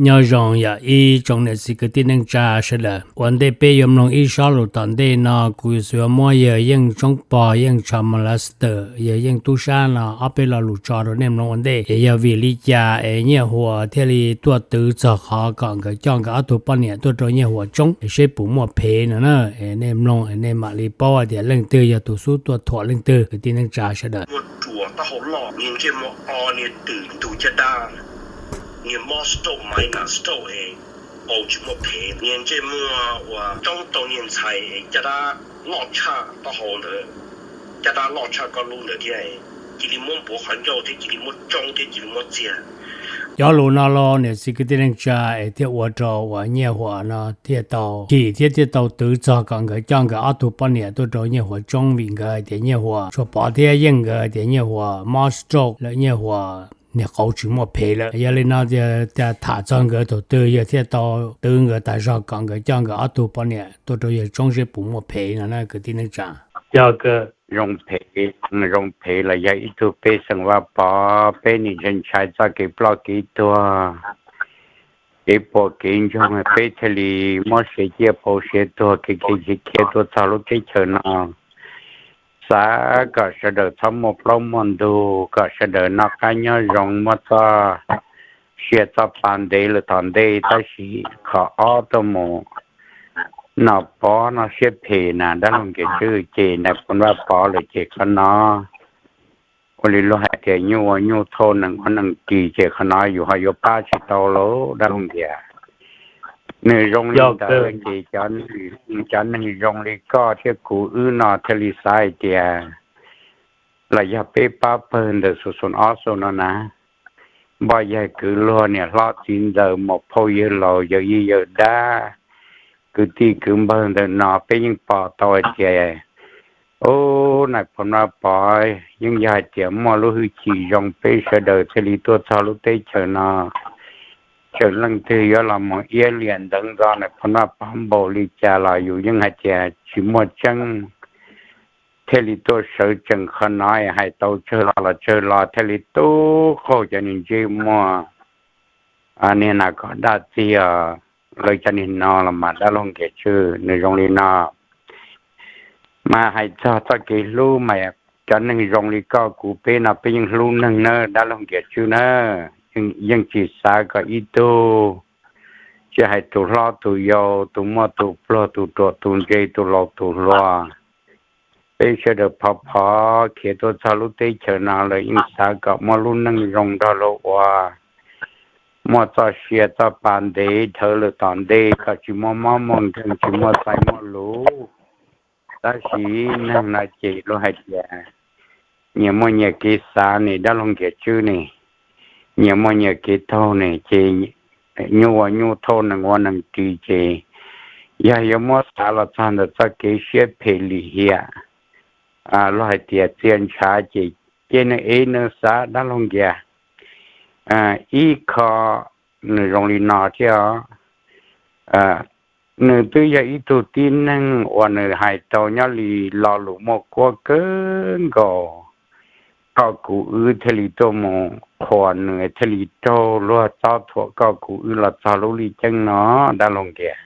Nyob zoo yog ib tsoom niam txiv kwv tij neej tsa sawv daws. Ua ntej peb yuav mloog ib sob lus tom ntej no, kuv yuav muab yawg Yeej Tsoob Pog, Yeej Tsha Molaster, yawg Yeej Tub Sab no ob peb lo lus tso rau nej mloog ua ntej. Es yog vim li cas es Nyiaj Huas thiaj li tuaj twv txog qhov kom nkawd coj nkawd ob tug poj niam tuaj rau Nyiaj Huas tsoob es seb puas muaj phem no na. Es nej mloog es nej mam li paub hais tias leej twg yog tus xub tuaj thuam leej twg, kwv tij neej tsa sawv daws. Muaj ruas taub hau loj, niag ntsej muag o, niag twm ntug caj dab, niag mob stroke, minor stroke es paus tsis muaj phem, niag ntsej muag uas coob tau niag ntxhais es caj dab loj tshaj taub hau ntawd, caj dab loj tshaj koj lub ntawd thiab, cia li muab npuav qhov ncauj thiab cia li muab tsoob thiab cia li muab txiag. Cov lus no los niam txiv kwv tij neej tsa es thiaj ua rau uas Nyiaj Huas no thiaj tau chim thiab thiaj tau twv txog kom nkawd coj nkawd ob tug poj niam tuaj rau Nyiaj Huas tsoob vim nkawd hais tias Nyiaj Huas, Tshuas Pov thiab Yeej nkawd hais tias Nyiaj Huas mob stroke lawm, Nyiaj Huas niag qauv tsis muaj phem lawm. Yog li no tias tham txog nkawd thaum twg yawg thiaj tau twv nkawd tas zog kom nkawd coj nkawd ob tug poj niam tuaj rau yawg tsoob seb puas muaj phem no na kwv tij neej tsa. Yog zoo phem, zoo phem los yog ib tug pej xeem Vaj Pov, peb nim ntshai ntshai txoj kev ploj kev tuag, kev puas kev ntsoog, peb thiaj li muab siav ciaj pauv siav tuag, kev khiav khiav khiav tuaj txog lub teb chaws no. Xav kom sawv daws txhob muaj plaub muaj ntug, kom sawv daws noj qab nyob zoo, muaj txoj sia txoj pa ntev lawm tom ntej, tab sis qhov ob tuaj mus Nom Pov no siab phem na dab laug Nkias Tswb, ces Nais Phoo Vaj Pov lawm ces qhov no ua li luag hais tias nyuj ua nyuj thauj, nees ua nees ris, ces qhov no yus ho yuav pab tsis tau lauj dab laug Nkias. Nws zoo li ntawd ces cov neeg zoo li koj thiab kuv wb no thiaj li xav hais tias los yog peb pab pawg ntawm xu xu ob xu no na, npoj yaig kwv luag, niam hlob txiv ntxawm, muam phauj yawg laus, yawm yij yawm dab, kwv tij kwv npawg ntawm no peb yeej pom tau hais tias, ub, Nais Phoo Vaj Pov yeej yog hais tias muaj lub hwj chim zoo, peb sawv daws thiaj li tuaj txog lub teb chaws no. Txawm leej twg yuav los mus iab liam ntawv ntxo Nais Phoo Vaj Pov npaum li cas los yus yeej hais tias tsis muaj tseeb, thiaj li tuaj sawv tsees qhov no es hais tau tsawg los los tsawg los thiaj li tub qaug cov niag ntsej muag, niag nas kom daj txiag, lawv cov niag no los mas dab laug Nkias Tswb, nws zoo li no. Mas hais txog txoj kev hlub mas cov neeg zoo li koj kuv peb no peb yeej hlub neeg na dab laug Nkias Tswb na. Yeej tsis xav kom ib tug, tsis hais tus hlob tus yau, tus muaj tus pluag, tus ruam tus ntse, tus laus tus hluas, peb sawv daws phov phov khiav tuaj txog lub teb chaws no lawm yeej xav kom muaj lub neej zoo nrog luag ua, muaj txoj sia txoj pa ntev dhawv lawm tom ntej, kom tsis muaj mob muaj nkeeg, tsis muaj txais muaj luv. Tab sis neeg no ces luag hais tias nyias muaj nyias kev xav ne dab laug Nkias Tswb ne, nyias muaj nyias kev taug ne, ces nyuj ua nyuj thauj, nees ua nees ris, ces yog yuav muab xav los txog ntawm txoj kev siab phem lim hiam, luag hais tias txia ntshav, ces cia nws ev nws xav dab laug Nkias. Ib qho nws zoo li no thiab, nws twb yog ib tug tib neeg uas nws hais tau nyob li lo lus muaj kuab kawg nkaus. Koj kuv wb thiaj li tuaj mus qhuas nws, thiaj li raug luag txob thuam koj kuv wb los txog lub lij ceeb no dab laug Nkias.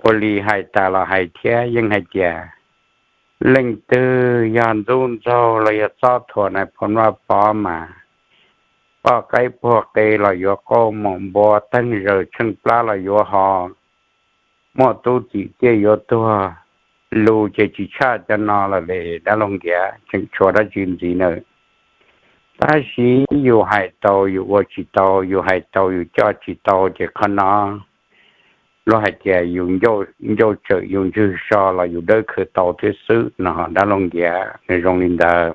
Ua li hais tas los hais thiab yeej hais tias leej twg yog ntxub ntxaug los yog txob thuam Nais Phoo Vaj Pov mas poj qaib puag qe los yuav qauj, mom npua teeg zaws tsheej plab los yuav ho, muaj tub txim ciaj yuav tuag. Lus ces tsis tshaj cov no lawm le dab laug Nkias, tseem tshuav dab tsi ntxiv nawb. Tab sis yus hais tau yus ua tsis tau, yus hais tau yus coj tsis tau, ces qhov no luag hais tias yus ncauj tsawm yus ntswg so los yus dawb khawv tau thiab xwb no dab laug Nkias, nws zoo li ntawd.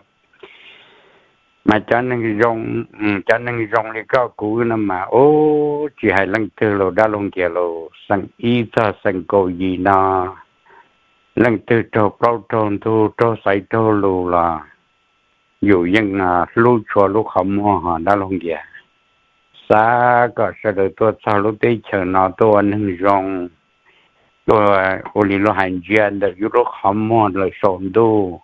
Mas cov neeg zoo, cov neeg zoo li koj kuv no mas ub, tsis hais leej twg los dab laug Nkias los xeem ib txog xeem kaum yim no, leej twg raug plaub raug ntug raug xaiv raug lus los yus yeej hlub tshua lub qhov muag ho dab laug Nkias. Xav kom sawv daws tuaj txog lub teb chaws no tuaj ua neeg zoo, tuaj ua li luag hais ntsia ntawm yus lub qhov muag lawm saum ntuj,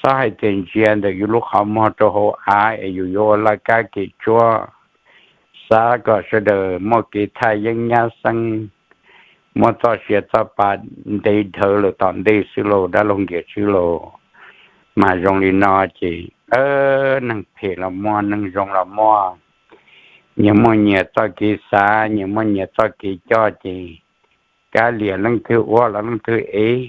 txhob hais tias ntsia ntawm yus lub qhov muag rau hauv av es yus yuav ua laj kab kem tsuab. xav kom sawv daws muaj kev thaj yeeb nyab xeeb, muab txoj sia txoj pa ntev dhawv lawm tom ntej xwb lauj dab laug Nkias Tswb lauj. Mas zoo li no ces neeg phem los muaj, neeg zoo los muaj, nyias muaj nyias txoj kev xav, nyias muaj nyias txoj kev coj ces kav liam leej twg ua los leej twg ev,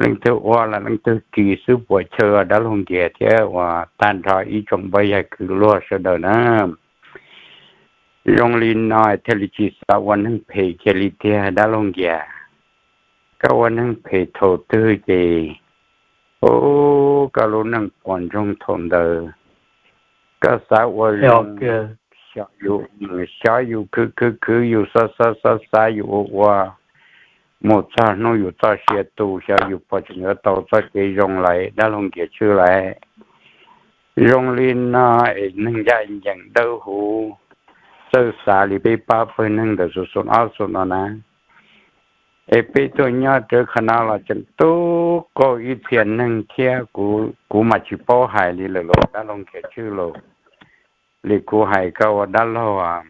leej twg ua los leej twg ris xwb puas chaw dab laug Nkias thiab uas tag nrho ib tsoom pab yawg kwv luag sawv daws na. Zoo li no thiaj li tsis xav ua neeg phem kiag li tiag dab laug Nkias. Koj ua neeg phem thaum twg ces, u, koj lub neej puas ntsoog thaum ntawd. Koj xav ua zoo, xyov yus, xyov yus khwv khwv khwv, yus xav xav xav xav, yus ua ua, mus txog hnub yus txoj sia tu, xyov yus puas tseem yuav tau txoj kev zoo lawm dab laug Nkias Tswb lawm. Zoo li no es neeg ncaj ncees dawb huv txawj xav li peb pab pawg neeg ntawm xu xum ob xum no na. Es peb tuaj nyob rawv qhov no los tseem tub qaug ib txhia neeg thiab, kuv mas tsis paub hais li lawm los dab laug Nkias Tswb lauj. Li kuv hais koj ua dab laug,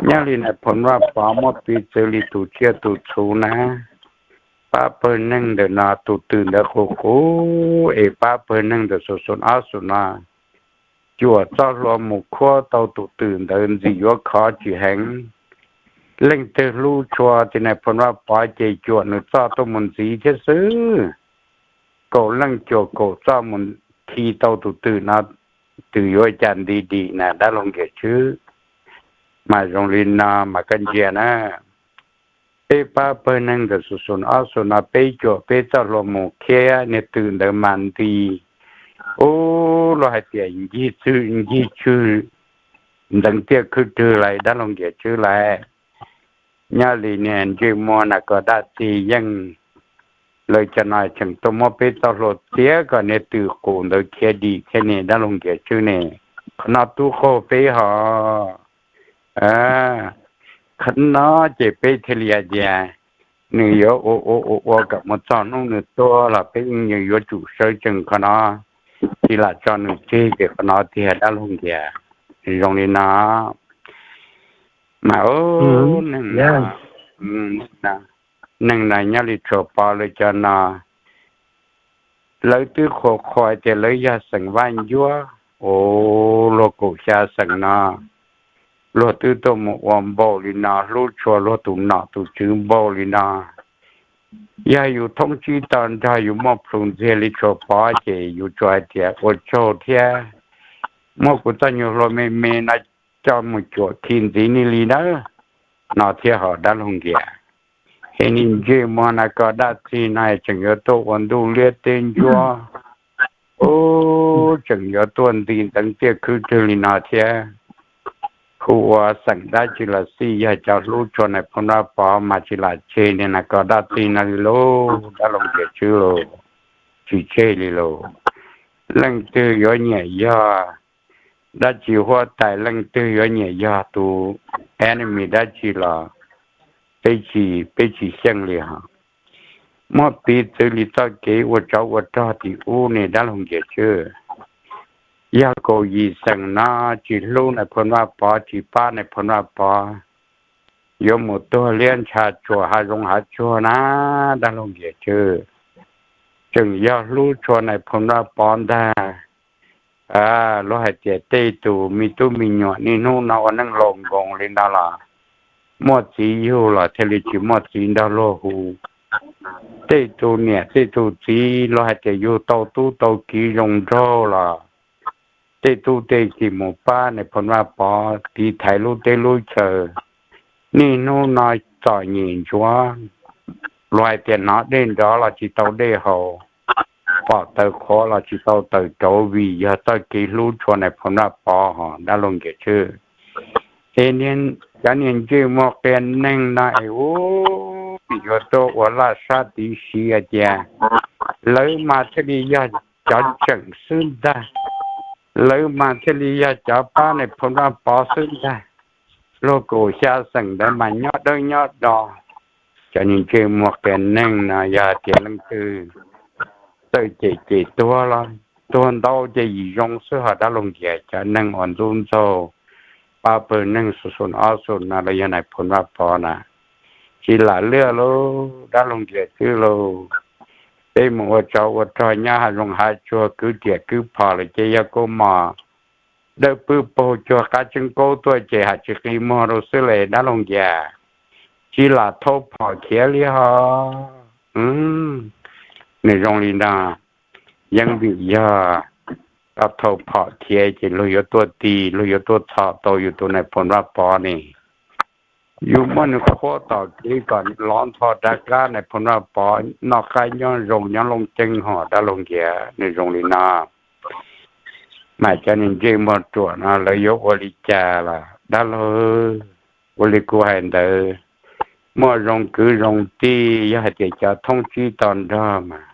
nyob li Nais Phoo Vaj Pov muab piv txwv li tus tsiaj tus txhu na, pab pawg neeg ntawm no tus twm ntawd qus qus es pab pawg neeg ntawm xu xum ob xum no cuam txoj hlua mus khuab tau tus twm ntawd ntxim yuav khov tsis heev. Leej twg hlub tshua tias Nais Phoo Vaj Pov ces cuam nws txoj tuaj mus ntxiv thiab xwb. Kaum leej cuam kaum txoj mus khi tau tus twm no, twm yuav cas nti dim na dab laug Nkias Tswb. Mas zoo li no mas koj ntsia na, peb pab pawg neeg ntawm xu xum ob xum no peb cuam peb txoj hlua mus khiab niag twm ntawd mas nti, u, luag hais tias ncig tswg ntxeev tiaj khwb rwg lawm dab laug Nkias Tswb lawm. Nyob li niag ntsej muag nas kos dab tsi yeej, lawv cov no tseem tuaj muab peb txoj hlua txiav kom niag twm qus ntawd khiav dim thiab ne dab laug Nkias Tswb ne. Qhov no tub qaug peb hos. Qhov no ces peb thiaj li hais tias nws yuav ua ua ua ua kom mus txog hnub nws tuag los peb yeej yuav tsum sawv tsees qhov no, tsis lam tso nws tseg ces qhov no tiag dab laug Nkias. Zoo li no mas, neeg, neeg no nyob li Tshuas Pov lawv cov no, lawv twb qhuas qhuas tias lawv yog xeem Vaj Ncuab, u, luag kaum xya xeem no luag twb tuaj mus ua npaum li no, hlub tshua luag tus nom tus tswv npaum li no. Yog yus thoob tsib tog nrog yus muaj plhus ntxiag li Tshuas Pov ces yus tsuas hais tias ua tsaug thiab, muab kuv txoj nyuag hlua me me no coj mus cuam khi ntxiv ni li nawb, no thiab hos dab laug Nkias. Es niag ntsej muag nas kos dab tsi no tseem yuav tuaj ua ntuj liab teb ntsuab, u, tseem yuav tuaj nti ntxeev tiaj khwb rwg li no thiab. Hu ua xeem dab tsi los xij, yog cov hlub tshua Nais Phoo Vaj Pov mas tsis lam tseg niag nas kos dab tsi no li lauj dab laug Nkias Tswb lauj. Tsis tseg li lauj. Leej twg yuav nyiam yog dab tsi huab tais, leej twg yuav nyiam yog tus enemy dab tsi los peb tsis, peb tsis xyeej li hos. Muab piv txwv li txoj kev ua tsov ua rog tim ub ne dab laug Nkias Tswb. Yog kaum yim xeem no tsis hlub Nais Phoo Vaj Pov, tsis pab Nais Phoo Vaj Pov, yuav mus tuag liab ntsha tsuas hav zoov hav tsuag na dab laug Nkias Tswb. Tseem yog hlub tshua Nais Phoo Vaj Pov ntag. Luag hais tias tej tus me tub me nyuam niaj hnub no ua neej laus nkoos li no los muaj txiv yug los thiaj li tsis muaj txiv nrog luag hu. Tej tus niam tej tus txiv luag hais tias yug tau tub tau kiv zoo nraug los tej tub tej kiv mus pab Nais Phoo Vaj Pov tiv thaiv lub teb lub chaw. Niaj hnub no txom nyem ntsuav, luag hais tias hnov dej nrov los tsis tau dej haus, pom taws qhuav los tsis tau taws rauv vim yog txoj kev hlub tshua Nais Phoo Vaj Pov hos dab laug Nkias Tswb. Es cov niag ntsej muag qias neeg no es ub, yuav tuaj ua laj sab tiv si hais tias lawv mas thiaj li yog cov tseem xwb ntag, lawv mas thiaj li yog cov pab Nais Phoo Vaj Pov xwb ntag. Luag kaum xya xeem ntawd mas nyob dawb nyob do. Cov niag ntsej muag qias neeg no yog tias leej twg txawj cem ces tuag los tuag ntau ces yim zoo xwb hos dab laug Nkias. Cov neeg uas ntxub ntxaug pab pawg neeg xu xu ob xu no los yog Nais Phoo Vaj Pov na, tsis lam liaj lauj dab laug Nkias xwb lauj. Peb mus ua tsov ua rog nyob hav zoov hav tsuag kwv riam kwv phom lawm ces yog kua mom dawb pwb paug cuag qab tseeb kaub tuaj ces ham tsis qi muag rau xwb le dab laug Nkias. Tsis lam thau phom khiav li ho. Nws zoo li no, yeej vim yog koj thau phom khiav ces luag yuav tuaj tis, luag yuav tuaj txhom tau yus tus Nais Phoo Vaj Pov ne. Yus muab nws qhuab tom kev kom nws lov ntho rov qab, Nais Phoo Vaj Pov noj qab nyob zoo nyob Looj Ceeb ho dab laug Nkias, nws zoo li no. Mas cov niag ntsej muag ruam no lawv yuav ua li cas los dab laug, ua li kuv hais ntawd, muaj zoo kwv zoo tij, yog hais tias cov thoob tsib to nrog mas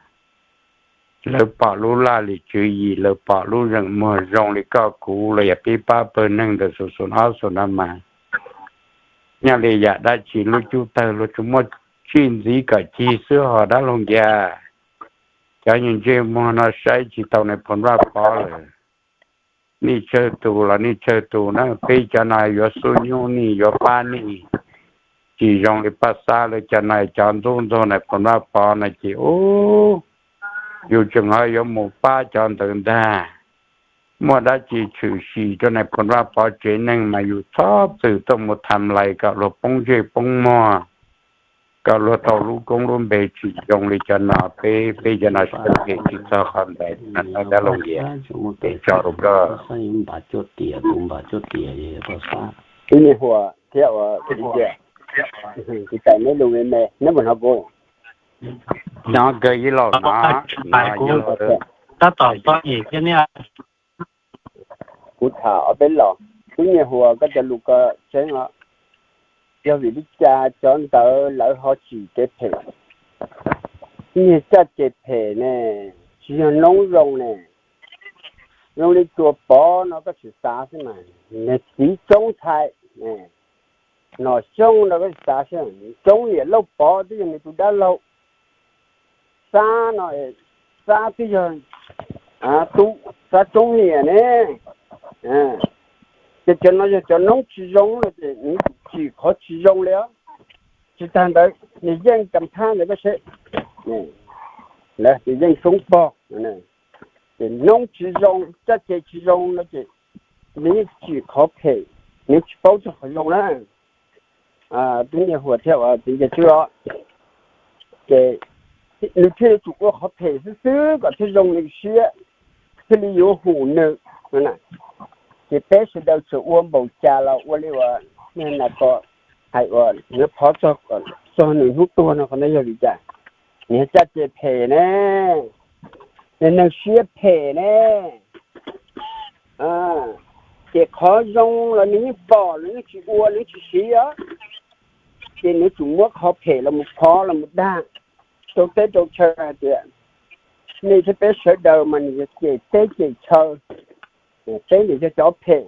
lawv pom lub laj lim tswv yim, lawv pom lub zeem muag zoo li koj kuv los yog peb pab pawg neeg ntawm xu xu ob xu no mas, nyob li yam dab tsi lub cub tawg luag tsuas muab tsij ntxiv kom cig xwb ho dab laug Nkias. Cov niag ntsej muag no saib tsis tau Nais Phoo Vaj Pov lawm. Nej tsawg tus los nej tsawg tus na, peb cov no yuav xub nyub nej yuav pab nej, tsis zoo li Paj Xab lawv cov no cov ntxub ntxaug Nais Phoo Vaj Pov no ces ub, yus tseem ho yuav mus pab cov ntawd ntag. Muaj dab tsi tshwm sim rau Nais Phoo Vaj Pov tsev neeg mas yus txhob txwm tuaj mus tham lais kom luag poob ntsej poob muag, kom luag tau lub koob lub npe tsis zoo li cov no, peb peb cov no sawv kev tsis txog qhov ntawd no dab laug Nkias. Ces tso rau koj. Ib niag huas thiab ua tis tias, kuv cais neb lus me me, neb puas hnov kuv? Hnov kawg ib laug no. Tab tom txog yim thiab niaj. Kuv tham ob peb los, tub niag huas koj cov lus ko tseeb os. Yog vim li cas cov ntawd lawv ho tsim kev phem? Niag caj ces phem ne, tsis yog noob zoo ne. Zoo li Tsuas Pov no koj tsis xav xwb mas, niag txiv Tsoob Thaib, Nom Xyooj no koj tsis xav xwb, Tsoob niam Lauj Pov twb yog nws tus dab laug. Xab no, Xab twb yog tub, Xab Tsoob niam ne. Ces cov no yog cov noob tsis zoo no ces nws tsim qhov tsis zoo li os. Tsis tag ntawd nws yeej kam thab ntawd koj seb, ces yeej soob pog. Ces noob tsis zoo, caj ces tsis zoo no ces nws yeej tsim qhov phem, nws tsis paub txog qhov zoo na. Tub niag huas thiab ua txiv nce twb os, ces nws thiaj li tsum ua qhov phem xwb xwb kom thiaj zoo nws siab, thiaj li yuav hum nws. Ces peb sawv daws tseem ua npaum cas los ua li uas niag nas ko hais uas nws phov txog, txog nws hnub tuag no qhov no yog vim cas? Nws yog caj ces phem ne, nws neeg siab phem ne. Ces qhov zoo los nws yeej pom, nws yeej tsis ua, nws yeej tsis siv os. Ces nws tsum muab qhov phem los mus phov los mus dag rau teb rau chaw hais tias nej thiab peb sawv daws mas nws yog cem teb cem chaw, peb nws yog cov phem.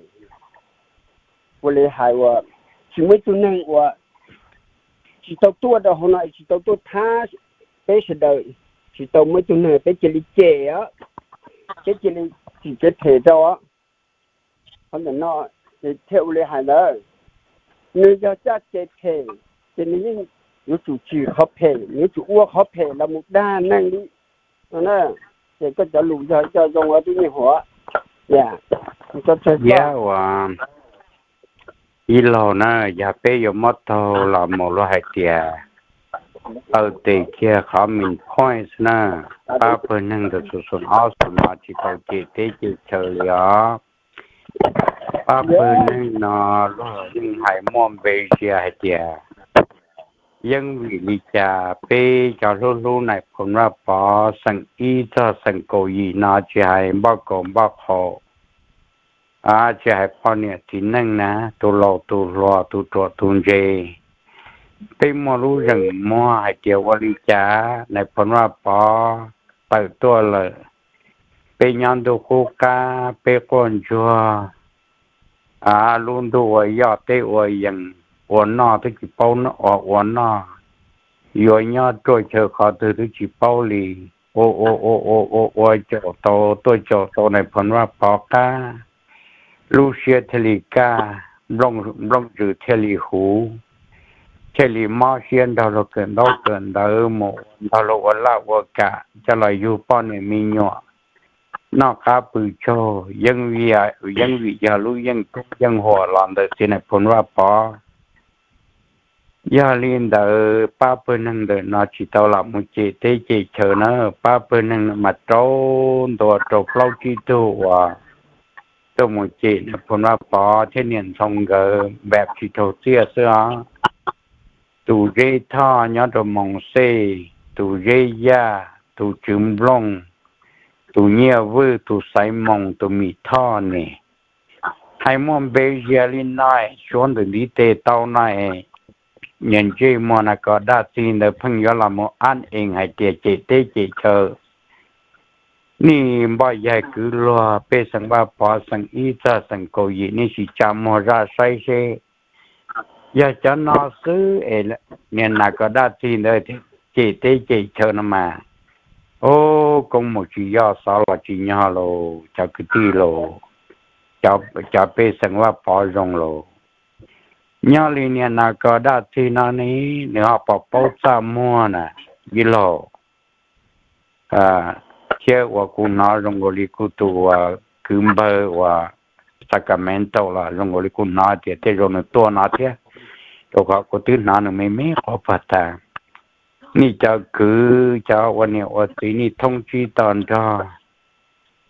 Ua li hais uas tsis muaj ib tug neeg uas tsis tau tuaj rau hauv no, tsis tau tuaj thab peb sawv daws, tsis tau muaj ib tug neeg peb cia li cem os, peb cia li tsim kev phem rau os. Qhov ntawm no ces thiaj ua li hais ntawd, nws yog caj ces phem, ces nws yeej yuav tsum tsim qhov phem, nws yuav tsum ua qhov phem los mus dag neeg li no na. Ces koj cov lus yog coj zoo ua tib nyuag huam, ya, tso tseg. Ua ib laug na, yog peb yuav muab taug los mus luag hais tias taw tes kiag qhov main point na, pab pawg neeg ntawm xu xu ob xu no tsis tau cem teb cem chaw li os. Pab pawg neeg no luag yeej hais muaj npe sia hais tias yeej vim li cas peb cov hlub hlub Nais Phoo Vaj Pov xeem ib txog xeem kaum yim no tsis hais npoj kaus npoj qhaus, tsis hais poj niam txiv neej na, tus laus tus hluas tus ruam tus ntse, peb muaj lub zeem muag hais tias ua li cas Nais Phoo Vaj Pov tawm tuaj lawm, peb nyob ntuj qub qab peb quaj ntsuag, lub ntuj ua yoj teb ua yees, ua noj twb tsis paub ua ua noj, yuav nyob ruaj chaw qhov twg twb tsis paub li. Ua ua ua ua ua ua caum tau, tuaj caum tau Nais Phoo Vaj Pov qab, lub siab thiaj li kaj. nplooj ntsws thiaj li huv, thiaj li mob siab nrog luag kawm ntaub kawm ntawv mus ua nrog luag ua laj ua kam coj los yug poj niam me nyuam, noj qab pw tsaug, yeeb vim yog lub yeej kub yeej huam los ntawm txiv Nais Phoo Vaj Pov. Yog li ntawd pab pawg neeg ntawm no tsis tau los mus cem teb cem chaw na, pab pawg neeg no mas rau ntua rau plaub tsib tug uas tuaj mus cem Nais Phoo Vaj Pov thiab niam ntxhoo nkawd npam tsis raug txiaj xwb os. Tus Zeb Thoj nyob rau Moos Xej, tus Zeb Yaj, tus Tswv Nplooj, tus Nyiaj Vwj, tus Xaiv Moos, tus Mim Thoj ne. Hais muaj npe zias li no, suav ntawm ntiv tes tau no es, niag ntsej muag nas kos daj txig ntawd pheej yuav los mus ab ees hais tias cem teb cem chaw. Nej npoj yaig kwv luag pej xeem Vaj Pov xeem ib txog xeem kaum yim nej sim tsa muag zaj saib seb yog cov no xwb es niag nas kos daj txig ntawd thiaj cem teb cem chaw no mas, ub, koob mus tsis yoj xov los tsis nyog lauj cov kwv tij lauj, cov pej xeem Vaj Pov zoo lauj. Nyob li niag nas kos daj txig no ne, nws ho pom paub txaj muag na, yij laug, thiab uas kuv hnov zoo nkaus li kuv tus uas kwv npawg uas Sacramento los zoo nkaus li kuv hnov tias tej zaum nws tuaj no thiab, rau qhov kuv twb hnov nws me me qhuav pag tas. Nej cov kwv cov ua niam ua txiv nej thoob tsib to nrog,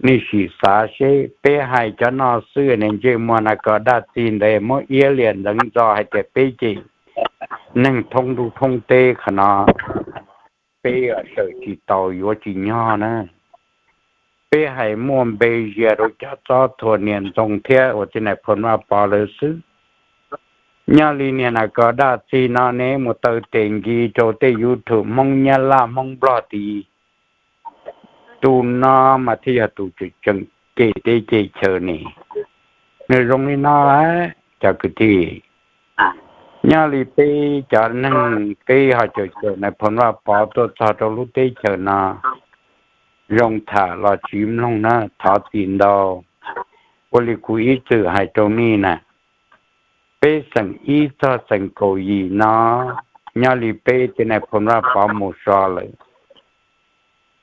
nej sim xav seb peb hais cov no xwb ne, ntsej muag nas kos daj txig ntawd muab iab liam ntxeev ntxo hais tias peb cem neeg thoob ntuj thoob teb qhov no, peb sawm tsis tau yuav tsis nyog na. Peb hais muaj npe zias rau cov txob thuam niam ntxoov thiab uas txiv Nais Phoo Vaj Pov lawv xwb. Nyob li niag nas kos daj txig no ne mus taw tes nkis rau tej YouTube Hmoob Nyab Laj Hmoob Nplog tid. Tus no mas thiaj yog tus tseem cem teb cem chaw ne. Nws zoo li no, cov kwv tij, nyob li peb cov neeg peb ho caum caum Nais Phoo Vaj Pov tuaj txog rau lub teb chaws no, zoo tham los tsis mloog na, thov txim ntau. Ua li kuv ib txwm hais rau nej na, peb xeem ib txog xeem kaum yim no, nyob li peb txiv Nais Phoo Vaj Pov mus so lawm.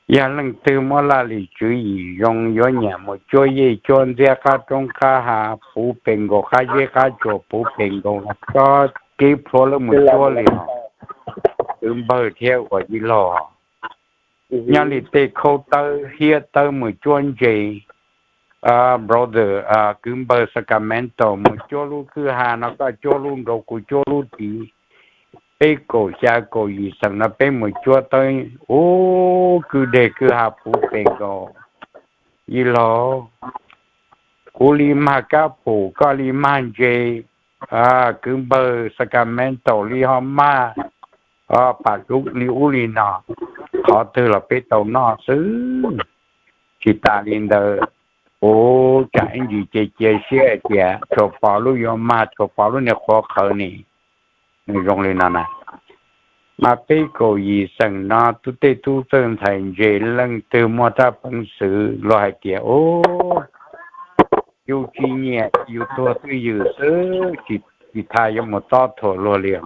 Yog leej twg muab laj lim tswv yim zoo yuav nyiam mus cuab yej cuab ntxiab qab roob qab hav puv pes nkaus, qab zeb qab tsuas puv pes nkaus los txhob keb plhuav lawv mus cuab li os. Kwv npawg thiab uas yij laug, nyob li tej khaub tawb hiab tawb mus cuab ntses, brother, kwv npawg Sacramento mus cuab lub kwj ha no, koj cuab lub nraud, kuv cuab lub tid. Peb kaum xya kaum yim xeem no peb mus cuab tawb ub kwj deg kwj ha puv pes nkaus. Yij laug, kuv li mag kab pum, koj li mag ntses, kwv npawg Sacramento li ho mag pam dub li ub li no, qhov twg los peb tau noj xwb. Tsis tas li ntawd, kuv tsam ib ntsis cia cia siab hais tias tsuas pom lub yuav mag, tsuas pom lub niag qhuav qhawv ni. Nws zoo li no na, mas peb kaum yim xeem no tej tub txawj ntxhais ntse leej twg muaj rab peev xwm luag hais tias, u, yus tsis nyiam yus tuag twj ywm xwb, tsis tas yuav mus txob thuam luag li os.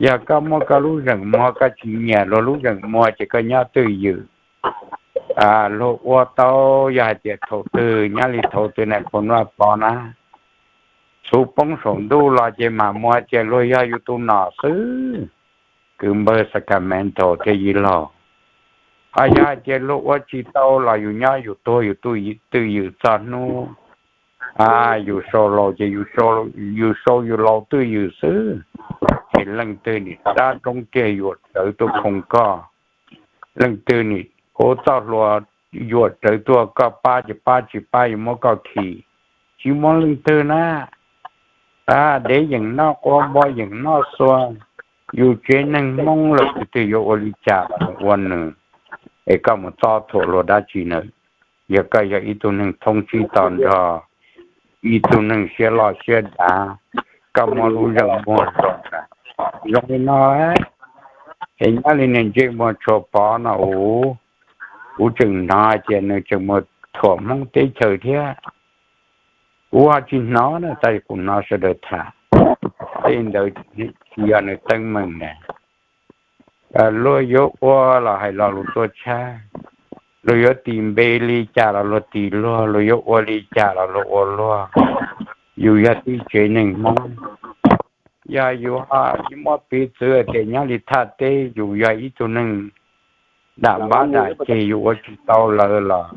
Yog koj muab koj lub zeem muag, koj tsis nyiam luag lub zeem muag ces koj nyob twj ywm. Luag ua tau, yog hais tias thaum twg nyob li thaum twg Nais Phoo Vaj Pov na, txhuv poob saum ntuj los ces mam mus tias luag yog yus tus nom xwb. Kwv npawg Sacramento thiab yij laug, ho yog hais tias luag ua tsis tau los yus nyob yus tuag yus twj ywm txog hnub yus sau laus ces yus sau yus laus twj ywm xwb. Ces leej twg nim rab roob riag yuam rawv tuaj khoo koj, leej twg nim ua txoj hlua yuam rawv tuaj, koj pab ces pab, tsis pab yuav muab koj khi. Tsis muaj leej twg na, dev yeem noj quav, npua yeem noj xua. Yus tsev neeg Hmoob lawm, tus twg yuav ua li cas los ua nws, es koj mus txob thuam luag dab tsi na? Yog koj yog ib tug neeg thoob tsib to nrog, ib tug neeg siab loj siab dav, koj muab lub zeem muag zoo na, zoo li no, es nyob li niag ntsej muag Tshuas Pov no, u, kuv tseem hnov hais tias nws tseem mus thuam Hmoob teb chaws thiab. Kuv ho tsis hnov na, tab sis kuv hnov sawv daws tham. Tej ntawd tsis yog nws teeb meem na. Luag yuav ua los hais lo lus tuaj tshab, luag yuav tis npe li cas los luag tis luag, luag yuav ua li cas los luag ua luag. Yus yog tib tsev neeg Hmoob, yog yus muab piv txwv tias nyob li thaj teb yus yog ib tug neeg dam npab dam ceg, yus ua tsis tau lawv los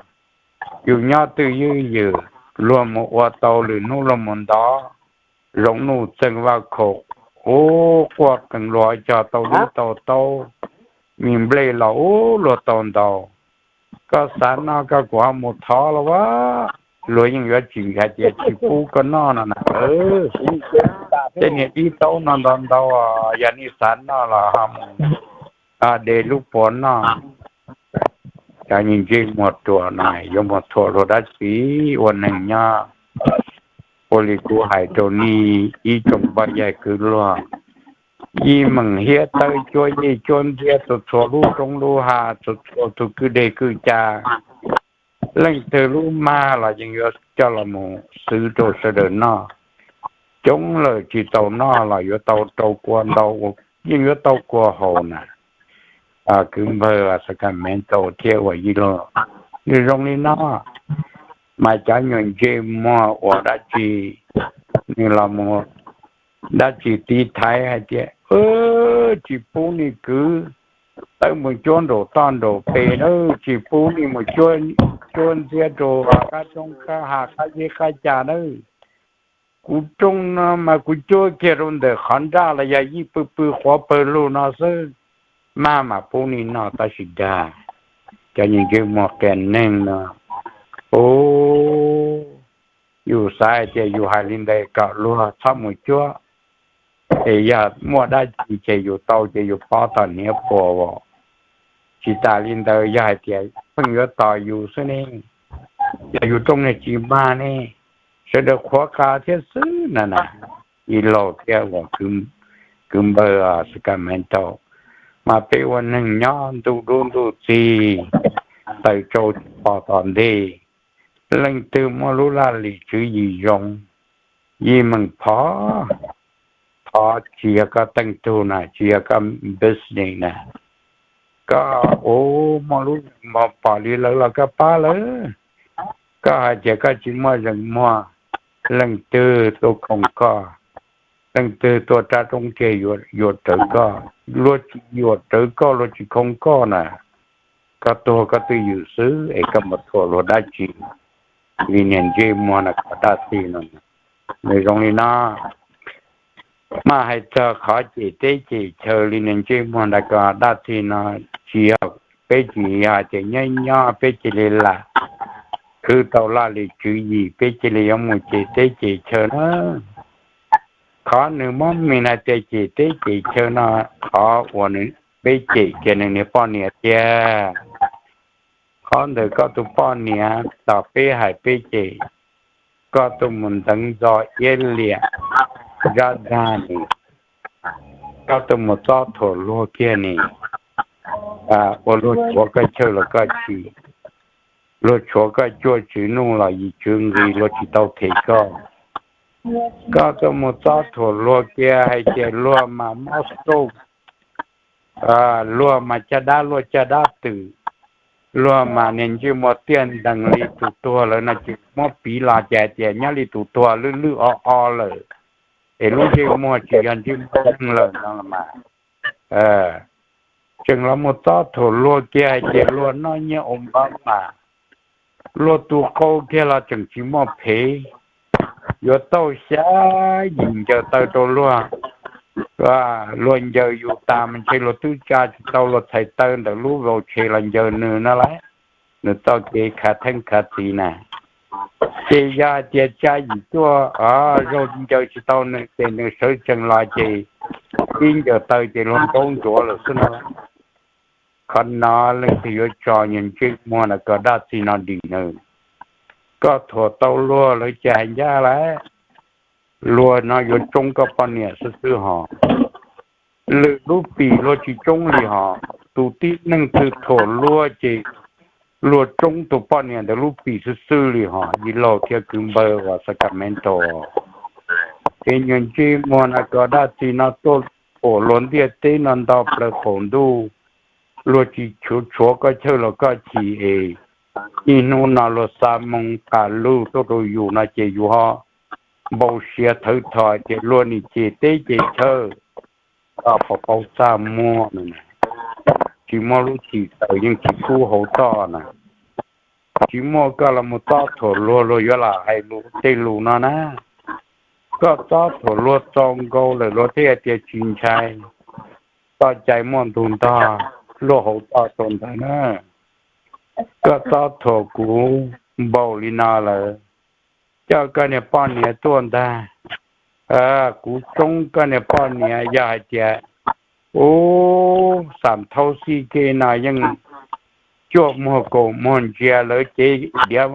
yus nyob twj ywm, luag mus ua tau lwm hnub luag mus ntov, zoo nuj txeeg vaj khaum, ub, quaj qees luag cog tau lub tau taub, me nplej los ub luag tau ntau. Koj xav noj koj kuj ho mus thov los as, luag yeej yuav tsis hais tias tsis pub koj noj no na. Tej niag dib taub no ntau ntau, yog nej xav noj los ho mus de lub puav noj. Cov ntsej muag ruam no yuav mus thuam luag dab tsi? Ua neeg nyob ua li kuv hais rau nej ib tsoom poj yawg kwv luag, yij meem hiab tawb cuab yij cuab ntxiab txhua txhua lub roob lub hav, txhua txhua tus kwj deg kwj ca, leej twg lub mag los yeej yuav coj los mus xwb rau sawv daws noj. Coob lawm tsis tau noj los yuav tau rau kua ntau, yeej yuav tau kua haus na. Kwv npawg Sacramento thiab uas yij laug, nws zoo li no, mas cov nyuag ntsej muag uas dab tsi, nws los mus dab tsi tiv thaiv hais tias tsis pub nej kwv tawb mus cuab nraum toj nraum pes nawb, tsis pub nej mus cuab ntxiab rau qab roob qab hav qab zeb qab ca nawb. Kuv rooj no mas kuv cuab kiag rau ntawm qhov nraj los yog yij pw pw quav pawg lug no xwb, mag mam pub nej noj tab sis dag. Cov ntsej muag qias neeg no, ub, yus xav hais tias yus hais li ntawd kom luag txhob mus cuab, es yog muaj dab tsi ces yus tau ces yus pob tom hniav puas as. Tsis tas li ntawd yog hais tias pheej yuav tos yus xwb ne, yog yus rooj niag tsis mag ne, sawv daws qhuav qa thiab xwb na na. Yij laug thiab uas kwv npawg Sacramento, mas peb ua neeg nyob ntuj dub ntuj txig, taws tsau tsis pom tom ntej. Leej twg muaj lub laj lim tswv yim zoo, yij meem phov, phov tsis yog koj teej tug na, tsis yog koj business na, koj ua muaj lub mog pom li lawv los koj pab lawv. Koj hais tias koj tsis muaj zeem muag, leej twg tuaj khoom koj, leej twg tuaj rab roob kiag yuam rawv koj, luag tsis yuam rawv koj luag tsis khoom koj na, koj tuag koj twj ywm xwb es koj mus thuam luag dab tsi? Li niag ntsej muag no kom dab txig no, nws zoo li no. Mas hais txog qhov cem teb cem chaw li niag ntsej muag nrad ko dab txig no, tsis yog, peb tsis yog hais tias nyob nyob peb cia li lam khwv tau laj lim tswv yim peb cia li yuav mus cem teb cem chaw na. Qhov nws muab mis hais tias cem teb cem chaw no, qhov uas nws, peb cem kiag nws niag poj niam tiag. Qhov ntawm koj tus poj niam tom peb hais peb cem, koj tuaj mus nteev ntxo iab liam zab dag ni, koj tuaj mus txob thuam luag kiag ni, ua luag tshuav koj chaw los koj chim, luag tshuav koj cuaj tswv nuj los yim tswv nqi luag tsis tau them koj. Koj tuaj mus txob thuam luag kiag hais tias luag mas mob stroke, luag mas caj dab luaj caj dab twm, luag mas niag ntsej muag tiaj ntees li tus tuag lawm no ces muab piv los ces hais tias nyob li tus tuag lwj lwj o o lawm, es lub ntsej muag tsis yog ntsej muag neeg lawm no los mas. Tseem los mus txob thuam luag kiag hais tias luag noj nyiaj Obama, luag tu qau kiag los tseem tsis muaj phev, yuav tauj xya yim ncaws taw rau luag, luag ncaws yus tas mas ntshe luag twb tsa tsis tau luag txhais taw ntawm lub vauv tshe los ncaws nws no lauj. Nws txoj kev khav theeb khav txiv na, ces yog hais tias tsa yim tuaj zaug ncaws tsis tau nws ces nws sawv tsees los ces ib ncaws taw ces luag ntaub ntsuav lawm xwb no. Qhov no leej twg yuav tso niag ntsej muag no kom dab txig no dim nws. Koj thuam tau luag lawv ces hais ncaj lawm, luag no yuav tsoob koj poj niam xwb xwb hos. Lwm lub pim luag tsis tsoob li hos. Tus tib neeg twg thuam luag ces luag tsoob tus poj niam ntawd lub pim xwb xwb li hos yij laug thiab kwv npawg uas Sacramento. Ces niag ntsej muag nas kos daj txi no tuaj pom luag ntiaj teb no nto plaws qaum ntuj, luag tsis tshuav koj chawj los koj chim es ib hnub no luag xa moo qas lug tuaj rau yus no ces yus ho npau siav thawv thom tias luag nim cem teb cem chaw, koj puas paub txaj muag no. Tsis muaj lub txim tawm yeej tsis kub hauv toj na. Tsis muaj koj los mus txob thuam luag, luag yuav lam hais tej lus no na. Koj txob thuam luag txaus nkaus lawm luag thiaj tias tsis ntshai. Txoj cai muaj ntug ntog luaj hauv toj rau ntawd na. Koj txob thuam kuv npaum li no lawm, coj koj niag poj niam tuaj ntag. Kuv tsoob koj niag poj niam, yog hais tias ub xam thaub xij kej no yeej cuaj muag kaum muag ntsia lawv cev diav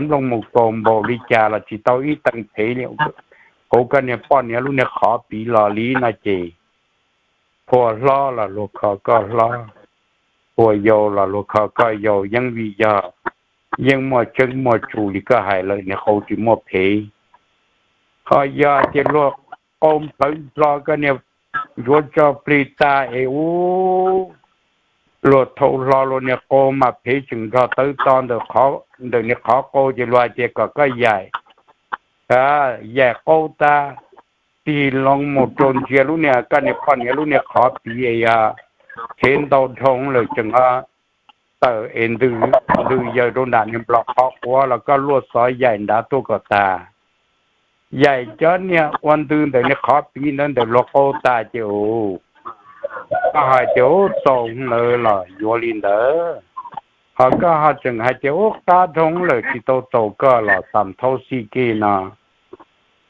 nplooj mus kaus npaum li cas los tsis tau ib tee phev li. Hauv koj niag poj niam lub niag qhov piv los li no ces phua hlob los luag kho koj hlob, phua yau los luag kho koj yau, yeej vim yog yeej muaj tseeb muaj tsum li koj hais lawm, niag qau tsis muaj phev. Ho yog hais tias luag qau plawv hlo koj niag ncuav tso plig tag es ub, luag thau hlo luag niag qau mas phev tseem nrog tawv to ntawm niag qhov qau ces luag hais tias kom koj yaim, yaim qau tag, tig loo mus rau ntsia lub niag koj niag poj niam lub niag qhov piv es yog phev ntau dhau lawm tseem tawm es ntws yaws rau nram niag nplos qhov quav los koj luaj xov yaim nrad tuaj kom tag. Yaim cov niag ua ntws ntawm niag qhov piv ntawd ntawm luag qau tag ces ub, koj hais tias ub txaus lawm los yuav li ntawd. Ho koj ho tseem hais tias ub qab dhau lawm tsis tau txaus koj los xam thaub xij kej no,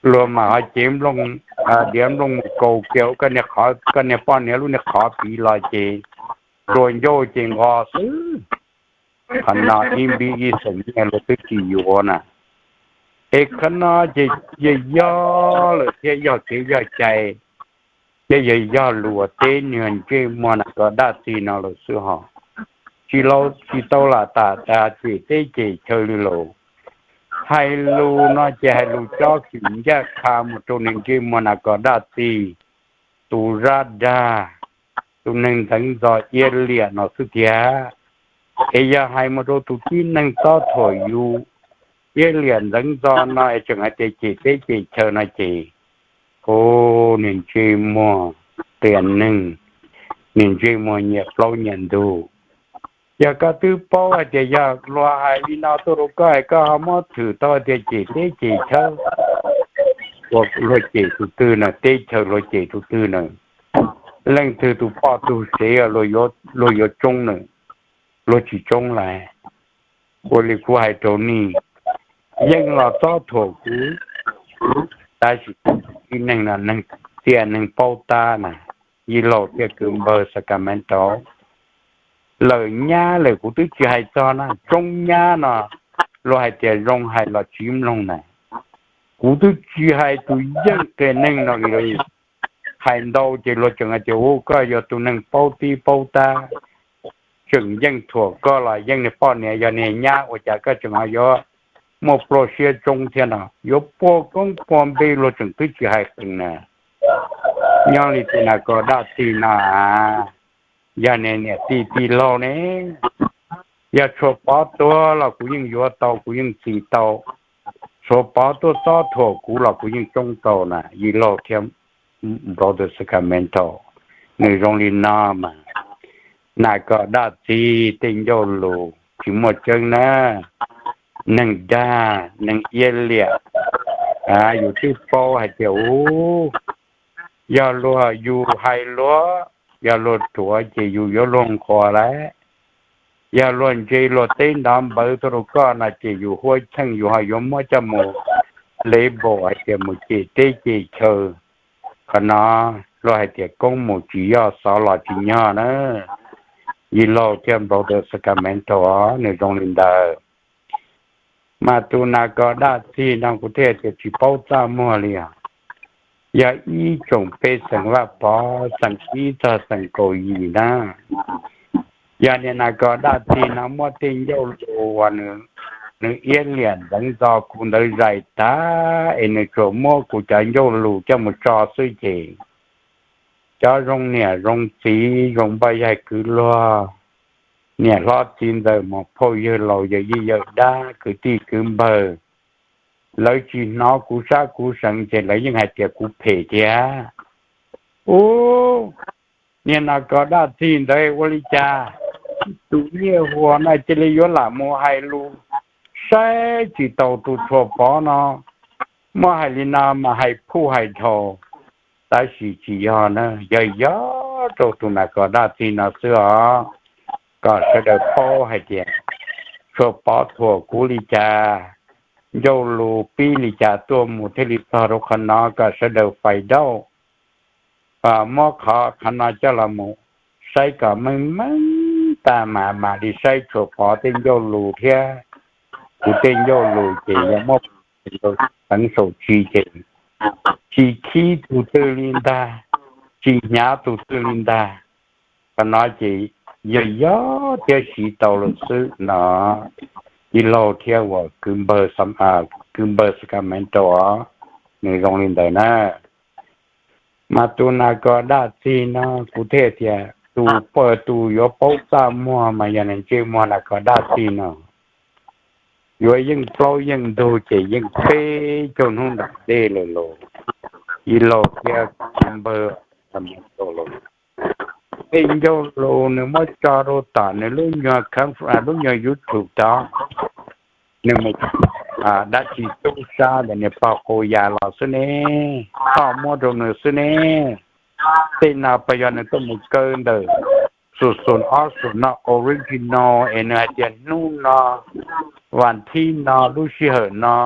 luag mas ho cev diav nplooj mus kaus kiag koj niag qhov, koj niag poj niam lub niag qhov piv los ces tsuas ncauj ces nqos xwb. Qhov no ib npib ib xeem nyiaj luag twb tsis yuav na. Es qhov no ces yog yog lawm thiab yog kev yog cai, thiab yog yog lus uas teb niag ntsej muag nas kos daj txi no lawm xwb hos. Tsis tau lam tam tas cem teb cem chaw li lawm. Hais lus no ces hais lus cob kws ncaj qha mus rau niag ntsej muag nas kos daj txi, tus zab dag, tus neeg ntxeev ntxo iab liam no xwb tiag. Es yog hais mus rau tus tib neeg txob thuam yus iab liam ntxeev ntxo no es tseem hais tias cem teb cem chaw no ces, ub, niag ntsej muag qias neeg, niag ntsej muag nyiam plaub nyiam ntug. Yog koj twb paub hais tias yog luag hais li no tuaj rau koj es koj ho muab thwm tau hais tias cem teb cem chaw, ua luag cem tus twg na, teb chaw luag cem tus twg na, leej twg tus poj tus sev luag yuav tsoob na, luag tsis tsoob lawm. Ua li kuv hais rau nej, yeej los txob thuam kuv, tab sis tib neeg no neeg txiaj neeg paub tab na, yij laug thiab kwv npawg Sacramento, lawm nyab lawm kuv twb tsis hais txog na, tsoob nyab no luag hais tias zoo hais los tsis mloog na. Kuv twb tsis hais tus yeej qias neeg no li. Hais ntau ces luag tseem hais tias ub koj yog tus neeg paub tib paub tab, tseem yeej thuam koj los yeej niag poj niam yog niag nyab ua cas koj tseem ho yuav muaj plua siab tsoob thiab no, yuav puag koob puag npe luag tseem twb tsis hais qees na. Nyob li tus nas kos daj txi no, yog niag niam tij tij laug ne, yog tshuav pov tuag los kuv yeej yuav tau kuv yeej txi tau, tshuav pov tuaj txob thuam kuv los kuv yeej tsoob tau na, yij laug thiab brother Sacramento, nws zoo li no mas. Nas kos daj txi tej ncauj lus tsis muaj tseeb na, neeg dag neeg iab liam. Yus twb paub hais tias ub, yog luag yus hais luag, yog luag ruam ces yus yuav luag nquas lawm. Yog luag ntse luag teb nrov npawv tuaj rau koj no ces yus huab cheej yus ho yuav muab coj mus label hais tias mus cem teb cem chaw. Qhov no luag hais tias koob mus tsis yog xov los tsis nyog na. Yij laug thiab brother Sacramento, nws zoo li ntawd. Mas tus nas kos daj txi no kuv thiaj tias tsis paub txaj muag li os. Yog ib tsoom pej xeem Vaj Pov xeem ib txog xeem kaum yim na, Yog niag nas kos daj txig no muab tej ncauj lus uas nws iab liam ntxeev ntxo kuv ntawd zais tag es nws tsuas muab kuv cov ncauj lus coj mus tso xwb ces cov zoo niam zoo txiv zoo npoj yaig kwv luag, niam hlob txiv ntxawm mus phauj yawg laus yawm yij yawm dab kwv tij kwv npawg, lawv tsis hnov kuv sab kuv seev ces lawv yeej hais tias kuv phem thiab. Ub, niag nas kos daj txig ntawd ua li cas tus nyiaj huas no cia li yuav lam mus hais lus saib tsis taus tus Tshuas Pov no, muab hais li no mas hais phuj hais dhau. Tab sis tsis yog na, yog yog rau tus nas kos daj txig no xwb os. Kom sawv daws paub hais tias Tshuas Pov thuam kuv li cas, ncauj lus pib li cas tuaj mus thiaj li txog rau qhov no kom sawv daws fais dauj muab qhov qhov no coj los mus saib kom meej meej tag mas mam li saib Tshuas Pov tej ncauj lus thiab kuv tej ncauj lus ces yog muab teev saum tsis ces tsis khib tus twg li ntag, tsis hnyav tus twg li ntag. Qhov no ces yog yog thiab siv tau lawm xwb no, ib laug thiab uas kwv npawg Sacramento os, nws zoo li ntawd na. Mas tus nas kos daj txig no kuv thiaj tias tus pawg tus yuav paub txaj muag mas yog nws ntsej muag nas kos daj txig no. Yuav yeej plaub yeej ntug ces yeej peb caug hnub nram dej lawm los, ib laug thiab kwv npawg Sacramento los. Tej ncauj lus nws muab tso rau tom nws lub nyuag, lub nyuag YouTube tod, nws mus dab tsi tub sab ntawm niag pog Qau Yas los xwb ne, ho muab rau nws xwb ne. Tej no puas yog nws tuaj mus kaw ntawm xum xum ob xum no original es nws hais tias hnub no, vas thib no, lub sij hawm no,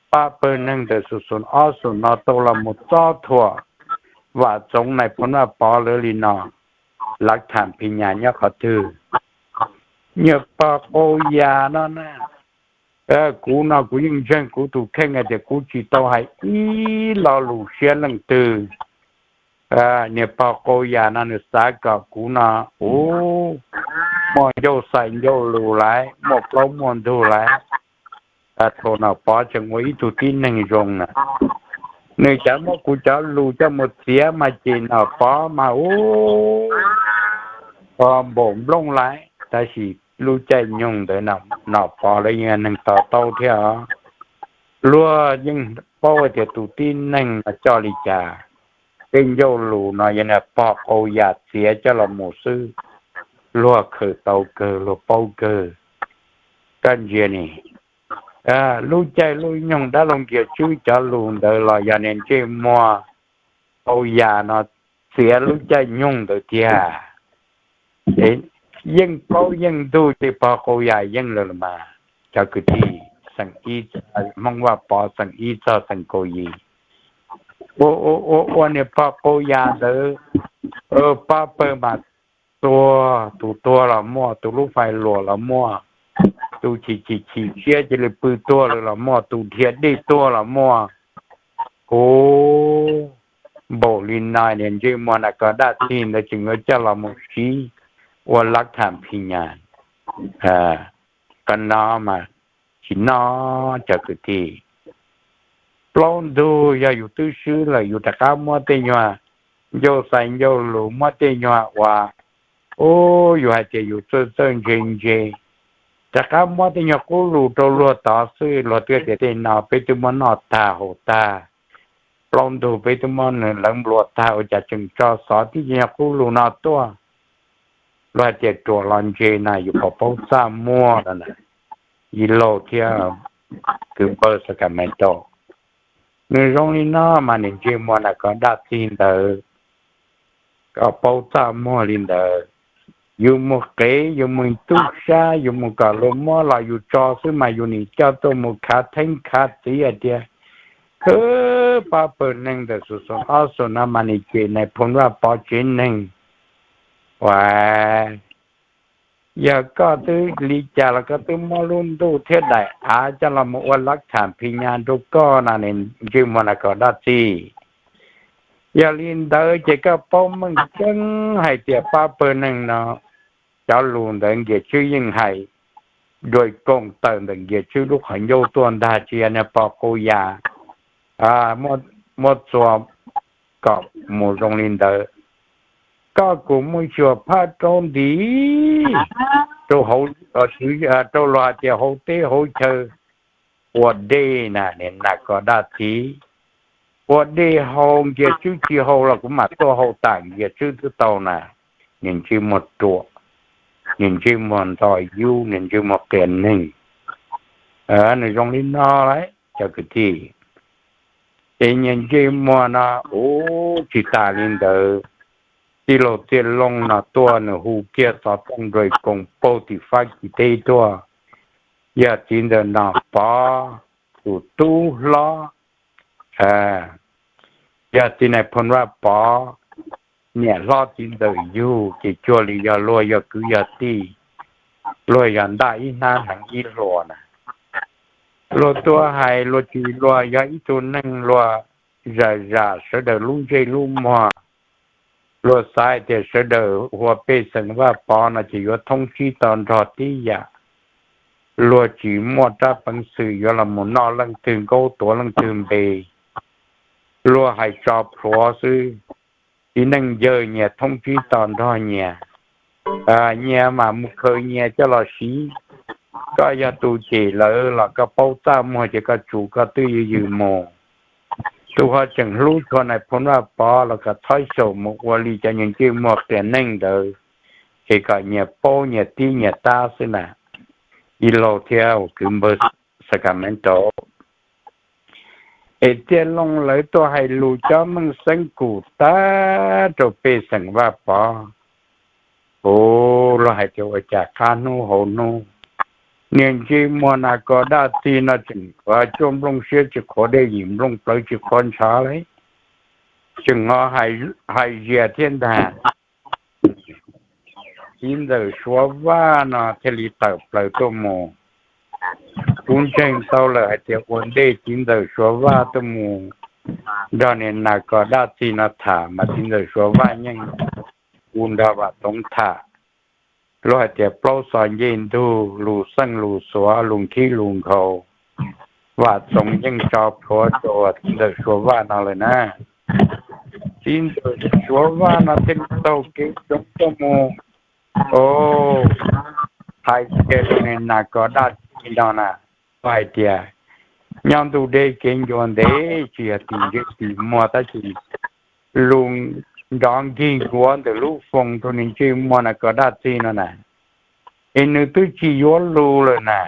pab pawg neeg ntawm xum xum ob xum no tau los mus txob thuam Vam Txoov Nais Phoo Vaj Pov lawv li no, lav tham phi nyas nyob qhov twg? Niag pog Qau Yas no na, kuv no kuv yeej ntseeg kuv tus kheej hais tias kuv tsis tau hais ib lo lus siab leej twg. Niag pog Qau Yas no nws xav kom kuv no, ub, muaj ncauj xais ncauj lus lawm, muaj plaub muaj ntug lawm. Thaum Nom Pov tseem ua ib tug tib neeg zoo na, nws cav muab kuv cov lus coj mus txiav mas ces Nom Pov mas ub, npaum nplooj lawm. Tab sis lub caij nyoog ntawd Nom Pov lawv yog neeg to taub thiab. Luag yeej paub tias tus tib neeg no coj li cas. Tej ncauj lus no yog niag pog Qau Yas txiav coj los mus xwb, luag khaws tau kawg, luag paub kawg. Koj ntsia ne, lub caij lub nyoog dab laug Nkias Tswb cov lus ntawd los yog niag ntsej muag Qau Yas no txiav lub caij nyoog ntawd tiag. Yeej plaub yeej ntug ces pog Qau Yas yeej lawm los mas, cov kwv tij, xeem ib, Hmoob Vaj Pov xeem ib txog xeem kaum yim. Ua ua ua niag pog Qau Yas ntawd, pab pawg mas tuag, tus tuag los muaj, tus lub fais luam los muaj, tus chim chim chim siab cia li pw tuag lawm los muaj, tus dhia dej tuag los muaj. Ub, npaum li no niag ntsej muag nas kos daj txig ntawd tseem yuav coj los mus siv ua lav tham phi nyas. Qhov no mas tsis noj cov kwv tij. Plaub ntug yog yus twb swb lawm yus rov qab muab tej nyuag ncauj xais ncauj lus, muab tej nyuag uas, ub, yus hais tias yus txawj txawj ntse ntse, rov qab muab tej nyuag qub lus rau luag tod xwb, luag twb tias tej no peb twb muab noj tag haus tag, plaub ntug peb twb muab nws lawv nplua tag, ua cas tseem tso xov tib co nyuag qub lus no tuaj. Luag hais tias ruam los ntse na, yus puas paub txaj muag no na, ib laug thiab kwv npawg Sacramento. Nws zoo li no mas niag ntsej muag nas kos daj txig ntawd, koj paub txaj muag li ntawd. Yus mus qev, yus mus tub sab, yus mus kom luag muab los yus tso xwb mas yus nim coj tuaj mus khav theeb khav txiv hais tias, pab pawg neeg ntawm xum xum ob xum no mas nim cem Nais Phoo Vaj Pov tsev neeg. Ua, yog koj twb li cas los koj twb muab lub ntuj thiab daim av coj los mus ua lav tham phi nyas rau koj no niag ntsej muag nas kos daj txig. Yog li ntawd ces koj paub meej tseeb hais tias pab pawg neeg no cov lus ntawd Nkias Tswb yeej hais, dua koom tawm ntawm Nkias Tswb lub qhov ncauj tuaj ntag, tsis yog niag pog qus yam muab txuas kom mus zoo li ntawd. Koj kuj muaj xyuas phab rau nti rau, rau luag hais tias hauv teb hauv chaw ua dej na, niag nas kos dab tsi ua dej hau, Nkias Tswb tsis hau los kuv mam tuaj hau tas Nkias Tswb twb tau na. Niag ntsej muag ruam, niag ntsej muag nto yub, niag ntsej muag qias neeg. Nws zoo li no lawm cov kwv tij. Es niag ntsej muag no ua tsis tas li ntawd, tij laug Txiaj Looj no tuaj nws hu kiag xov tooj dua koom paug tim Fab Kis teb tuaj, yog txiv ntxawm Nom Pov tus tub hlob, yog txiv nais phoo Vaj Pov niam hlob txiv ntxawm yug, ces cuag li yog luag yog kwv yog tij, luag yog ntaj ib hnab hneev ib hluas na. Luag tuaj hais luag tsis, luag yog ib tug neeg luag zam zam sawv daws lub ntsej lub muag. Luag xav hais tias sawv daws hu ua pej xeem Vaj Pov no ces yuav thoob tsib to nrog tib yam. Luag tsis muaj rab peev xwm yuav los mus noj leej twg nkaub tuav leej twg npe. Luag hais tso plhuav xwb. Txiv neej yawg nyias thoob tsib to nrog nyias, nyias mam mus khaws nyias coj los siv. Koj yog tus cem lawv los koj paub txaj muag ces koj tsum koj twj ywm mus. Tus ho tseem hlub tshua nais phoo Vaj Pov los kom txhob xyaum mus ua li cov niag ntsej muag qias neeg ntawd, es kom nyias paub nyias tib nyias tab xwb na. Ib laug thiab ua kwv npawg Sacramento, es Txiaj Looj lawv tuaj hais lus cov meej xeeb kum tag rau pej xeem Vaj Pov. Ua luag hais tias ua cas qab hnub hauv hnub, niag ntsej muag nas kos dab tsi no tseem cuaj nplooj siab tsis qhuav dej, yim nplooj plawv tsis qhuav ntshav li, tseem ho hais zias thiab ntag. Txiv ntxawm Suav Vaj no thiaj li tawm plaws tuaj mus. Kuv ntseeg tau lawm hais tias ua ntej txiv ntxawm Suav Vaj tuaj mus nrog niag nas kos dab tsi no tham mas txiv ntxawm Suav Vaj yeej hu nrog Vam Txoov tham. Luag hais tias plaub xo ncej ntug, lus xeej lus xuav, lus nkhib lus nkhaus, Vam Txoov yeej tso plhuav rau txiv ntxawm Suav Vaj no lawm na. Txiv ntxawm Suav Vaj no thiaj taug kev tsoov tuaj mus, o, hais kiag rau niag nas kos dab tsi no na, hais tias nyob ntuj deb kev ncua ntev, tsis yog tim ntsej tim muag tab sis lus nrov nkig nkuav ntawm lub foos rau niag ntsej muag nas kos dab tsi no na, es nws twb tsis yuav lus lawm na.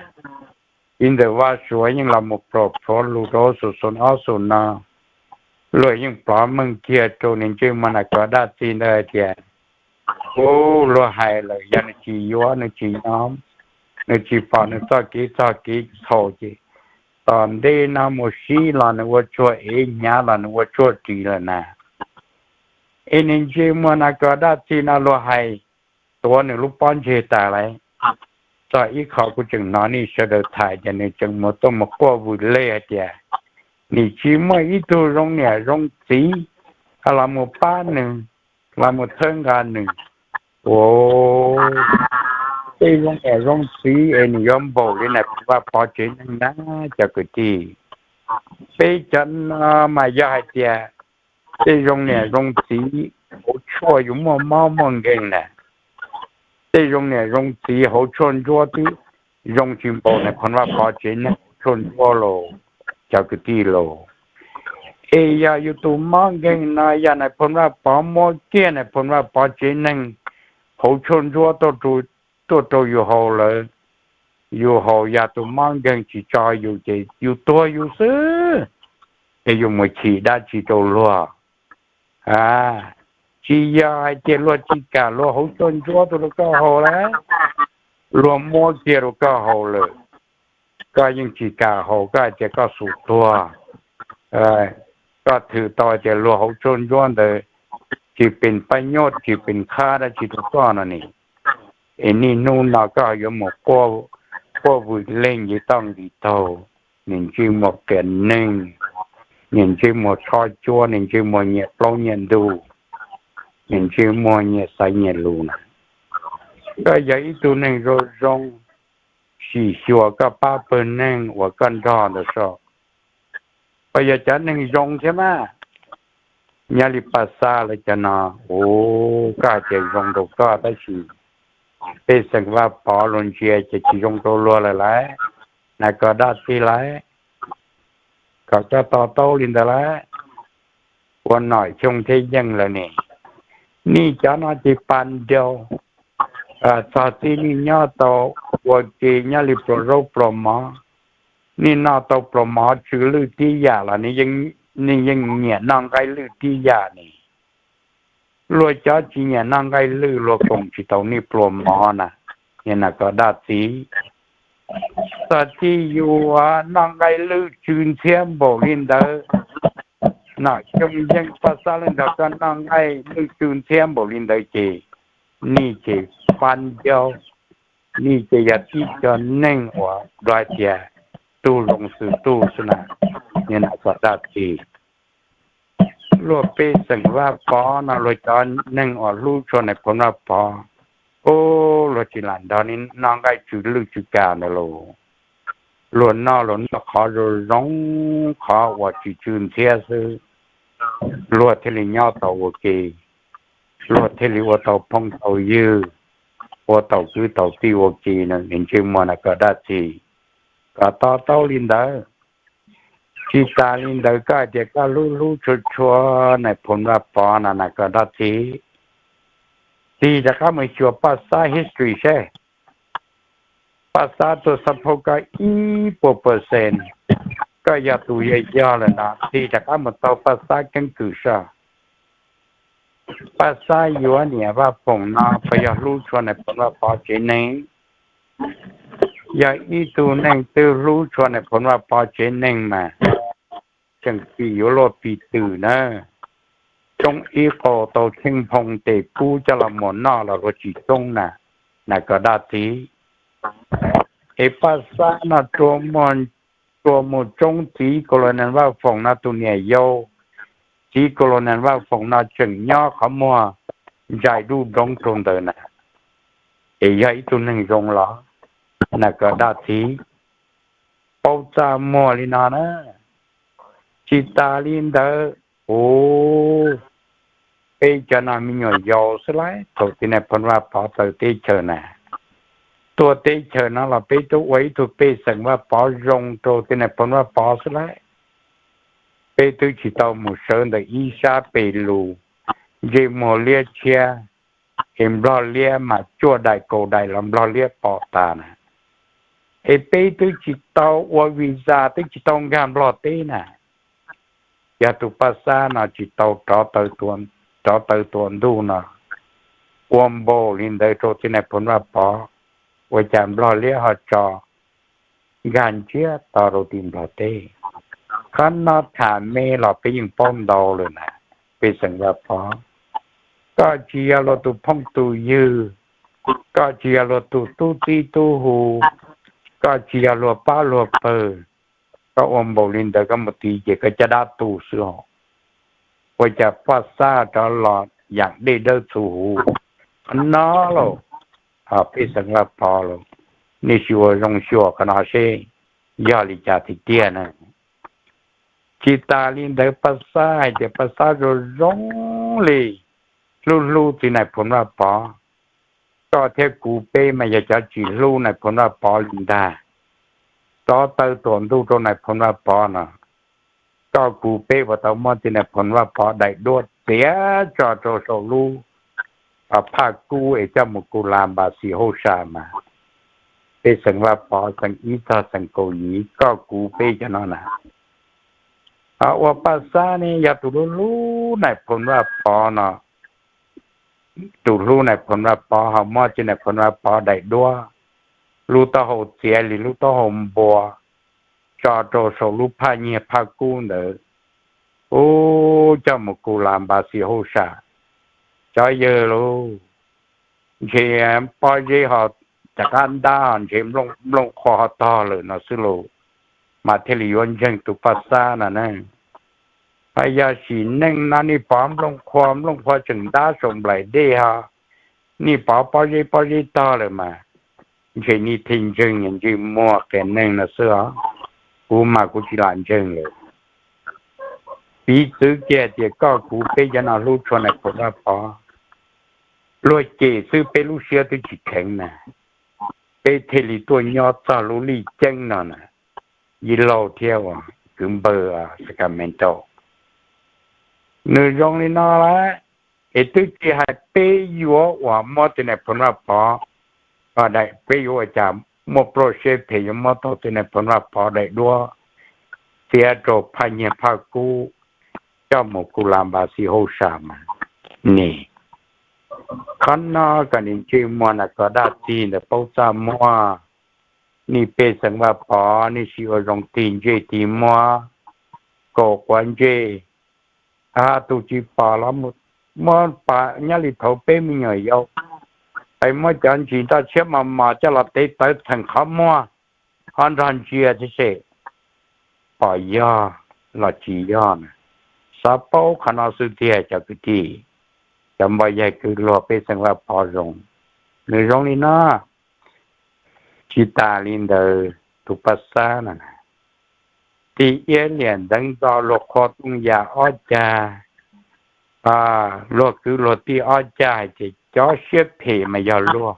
Txiv ntxawm Vaj Suav yeej los mus plhuav plhuav lus rau xus xus ob xus no. Luag yeej plov meej kiag rau niag ntsej muag nas kos dab tsi ntawd hais tias, u, luag hais lawm yog nws tsis yuav nws tsis nyob, nws tsis pom nws txoj kev txog kev txhaum ces tom ntej no mus sib los nws ua tsuag ev, hnyav los nws ua tsuag ris lawm na. Es niag ntsej muag nas kos dab tsi no luag hais tuav nws lub pob ntseg tas lawm. Txog ib qho kuv tseem hnov nej sawv daws tham ces nws tseem mus tuaj mus quaj vwm leg hais tias nim tsis muaj ib tug zoo niam zoo txiv los mus pab nws, los mus txhawb nqa nws. Ua, tej zoo niam zoo txiv es nws yuav npaum li na, Vaj Pov tsev neeg na, cov kwv tij. Peb cov no mas yog hais tias tej zoo niam zoo txiv hauv tshuaj yus muaj mob muaj nkeeg na, tej zoo niam zoo txiv hauv tshuaj ntsuab twb zoo tsis npaum nais phoo Vaj Pov tsev neeg hauv tshuaj ntsuab los, cov kwv tij los. Es yog yus tus mob nkeeg no yog nais phoo Vaj Pov muab kiag nais phoo Vaj Pov tsev neeg hauv tshuaj ntsuab tuaj rau yus haus lawm, yus haus yog tus mob nkeeg tsis tso yus ces yus tuag yus xwb, es yus mus chim dab tsi rau luag? Tsis yog hais tias luag tsis kam luag hauv tshuaj ntsuab tuaj rau koj haus lawm, luag muab kiag rau koj haus lawm, koj yeej tsis kam haus, koj hais tias koj xum tuag, koj thwm tau tias luag hauv tshuaj ntsuab ntawd tsis pes pab nyob tsis pes qhab dab tsi rau koj no ne. Es niaj hnub no koj yuav mus quaj vwm leeg ces toj nqis taug, niag ntsej muag qias neeg, niag ntsej muag tshob cuab, niag ntsej muag nyiam plaub nyiam ntug, niag ntsej muag nyiam xaiv nyiam lus na. Koj yog ib tug neeg zoo zoo, sim xyuas koj pab pawg neeg uas koj nrog ntawd saib, puas yog cov neeg zoo thiab mas. Nyob li Paj Xab lawv cov no, ua, koj hais tias zoo rau koj tab sis pej xeem Vaj Pov luag ntsia ces tsis zoo rau luag lawm lauj. Na koj dab txig lauj, kom koj to taub li ntawd lauj. Ua Nom Xyooj thiab Yeej lawv ne, nej cov no ces pas nraus, txog txij nej nyob tau ua ke nyob li pluas zaub pluas mov, nej noj tau pluas mov tsw lwj tib yam los nej yeej nyiam noj nqaij lwj tib yam ne. Luag cov tsis nyiam noj nqaij lwj luag koom tsis tau nej pluas mov na, na koj dab txig. Txog txij yuav noj nqaij lwj tsw ntxhiab npaum li ntawd, Nom Xyooj Yeej Paj Xab lawv nrog koj noj nqaij lwj tsw ntxhiab npaum li ntawd ces nej ces pas nraus, nej ces yog tib co neeg uas luag hais tias tug zoo xwm tug xwb na, na koj dab txig. Luag pej xeem Vaj Pov no luag cov neeg uas hlub tshua Nais Phoo Vaj Pov, ua, luag tsis lam nrog nej noj nqaij tsw lwj tsw kam ntawd lauj. Luag noj luag noj qhov zoo zoo, qhov uas tsis tsw ntxhiab xwb, luag thiaj li nyob tau ua ke, luag thiaj li ua tau phooj tau ywg, ua tau kwv tau tij ua ke no, ntsej muag na koj dab txig. Koj to taub li ntawd. Tsis tas li ntawd koj hais tias koj hlub hlub tshua tshua Nais Phoo Vaj Pov no na koj dab txig. Tig rov qab mus xyuas Paj Xab history seb, Paj Xab tuaj xab phauj koj ib puas percent, koj yog tus yog yog lawm no tig rov qab mus taug Paj Xab keeb kwm seb, Paj Xab yuav niam Vaj Foom no puas yog hlub tshua Nais Phoo Vaj Pov tsev neeg? Yog ib tug neeg twg hlub tshua Nais Phoo Vaj Pov tsev neeg mas tseem pim yuav luag pim twm na, tsoob ib qau tau tsheej nphoo tes kub coj los muas noj los luag tsis tsoob na, na koj dab txig. Es Paj Xab no rua mus tsoob txiv Colonel Vaj Foom no tus niam yau, txiv Colonel Vaj Foom no tseem nyob qhov muag ntsais duj doov rau ntawd na, es yog ib tug neeg zoo los? Na koj dab txig, paub txaj muag li no na. Tsis tas li ntawd, ua, peb cov no me nyuam yaus xwb lauj, thaum txiv Nais Phoo Vaj Pov tawm teb chaws na, tuaj teb chaws no los peb twb ua ib tug pej xeem Vaj Pov zoo rau txiv Nais Phoo Vaj Pov xwb lauj. Peb twb tsis tau mus sawv ntawm ib sab pes lus, ntsej muag liab tshiab, es Nplog liab mas cuaj daim kaum daim los Nplog liab pom tas na. Es peb twb tsis tau ua visa, twb tsis tau nkag Nplog teb na. Yog tus Paj Xab no tsis tau rov taw tuam ntuj no, ua npaum li ntawd rau txiv Nais Phoo Vaj Pov, ua cas Nplog liab ho tso nkag ntsiag to rau tim Nplog teb? Qhov no tham me los peb yeej paub ntau lawm na. Pej xeem Vaj Pov, koj tsis yog luag tus phooj tus ywg, koj tsis yog luag tus tub txib tub hu, koj tsis yog luag pab luag pawg, koj ua npaum li ntawd koj mus tiv ces koj caj dab tu xwb os. Ua cas Paj Xab rov los yaam dej dawb txhuv huv? Qhov no lauj, pej xeem Vaj Pov lauj, nej sim ua zoo xyuas qhov no seb yog li cas tiag tiag na. Tsis tas li ntawd Paj Xab hais tias Paj Xab zoo zoo li hlub hlub txiv Nais Phoo Vaj Pov. Koj thiab kuv peb mas yog cov tsis hlub Nais Phoo Vaj Pov li ntag. Rov taw tuam ntuj rau Nais Phoo Vaj Pov no, koj kuv peb puas tau muab txiv Nais Phoo Vaj Pov daim duab txiav tso rau saum lub phaj kub es coj mus ku las npas xis hauj sam mas? Pej xeem Vaj Pov xeem ib txog xeem kaum yim, koj kuv peb cov no na. Ua Paj Xab ne yog tus hlub hlub Nais Phoo Vaj Pov no, tus hlub Nais Phoo Vaj Pov ho muab txiv Nais Phoo Vaj Pov daim duab, lub taub hau txiav li lub taub hau npua, tso rau saum lub phaj nyiag phaj kub ntawd, ub, coj mus ku las npas xis hauj sam. Cov yawg lauj, ntshe pob zeb ho rov qab ntab, ntshe nplooj qhuav ho tog lawm no xwb lauj, mas thiaj li yuav ntseeg tus Paj Xab no na. Hos yog sim neej no nej pom nplooj qhuav, nplooj qhuav tseem ntab saum nplaim dej ho nej pov pob zeb pob zeb tog lawm mas, ntshe nej thiaj ntseeg ntsej muag qias neeg no xwb os. Kuv mas kuv tsis lam ntseeg lawm. Piv txwv kiag tias koj kuv peb cov no hlub tshua Nais Phoo Vaj Pov, luag cem xwb peb lub siab twb tsis kheev na, peb thiaj li tuaj nyob txog lub lij ceeb no na. Yij laug thiab uas kwv npawg Sacramento, nws zoo li no lawm, es twb tsis hais peb yuav uas muab tus Nais Phoo Vaj Pov, peb yuav ua cas muaj plab siab phem yuav muab tau tus Nais Phoo Vaj Pov daim duab txiav rau phaj nyiaj phaj kub coj mus kuv las npas xis hauj sam mas, ne, qhov no kom ntsej muag na kom dab tsi ntawd paub txaj muag. Nej pej xeem Vaj Pov nej sim ua zoo tig ntsej tig muag, kaum quav ntsej, tus tsis pom los muab pom nyob li thaum peb me nyuam yaus, es muab cov ntsis ntoj tshiab mos mos coj los tev tawv theem qhov muag, ho nrog ntsia thiab seb pom yog los tsis yog na. Xav paub qhov no xwb tiag cov kwv tij. Cov npoj yaig kwv luag pej xeem Vaj Pov zoo, nws zoo li no. Tsis tas li ntawd tus Paj Xab no, tig iab liam nteev ntxo luag qhua tooj yam ob cag, luag kwv luag tij ob cag hais tias cov siab phem mas yog luag,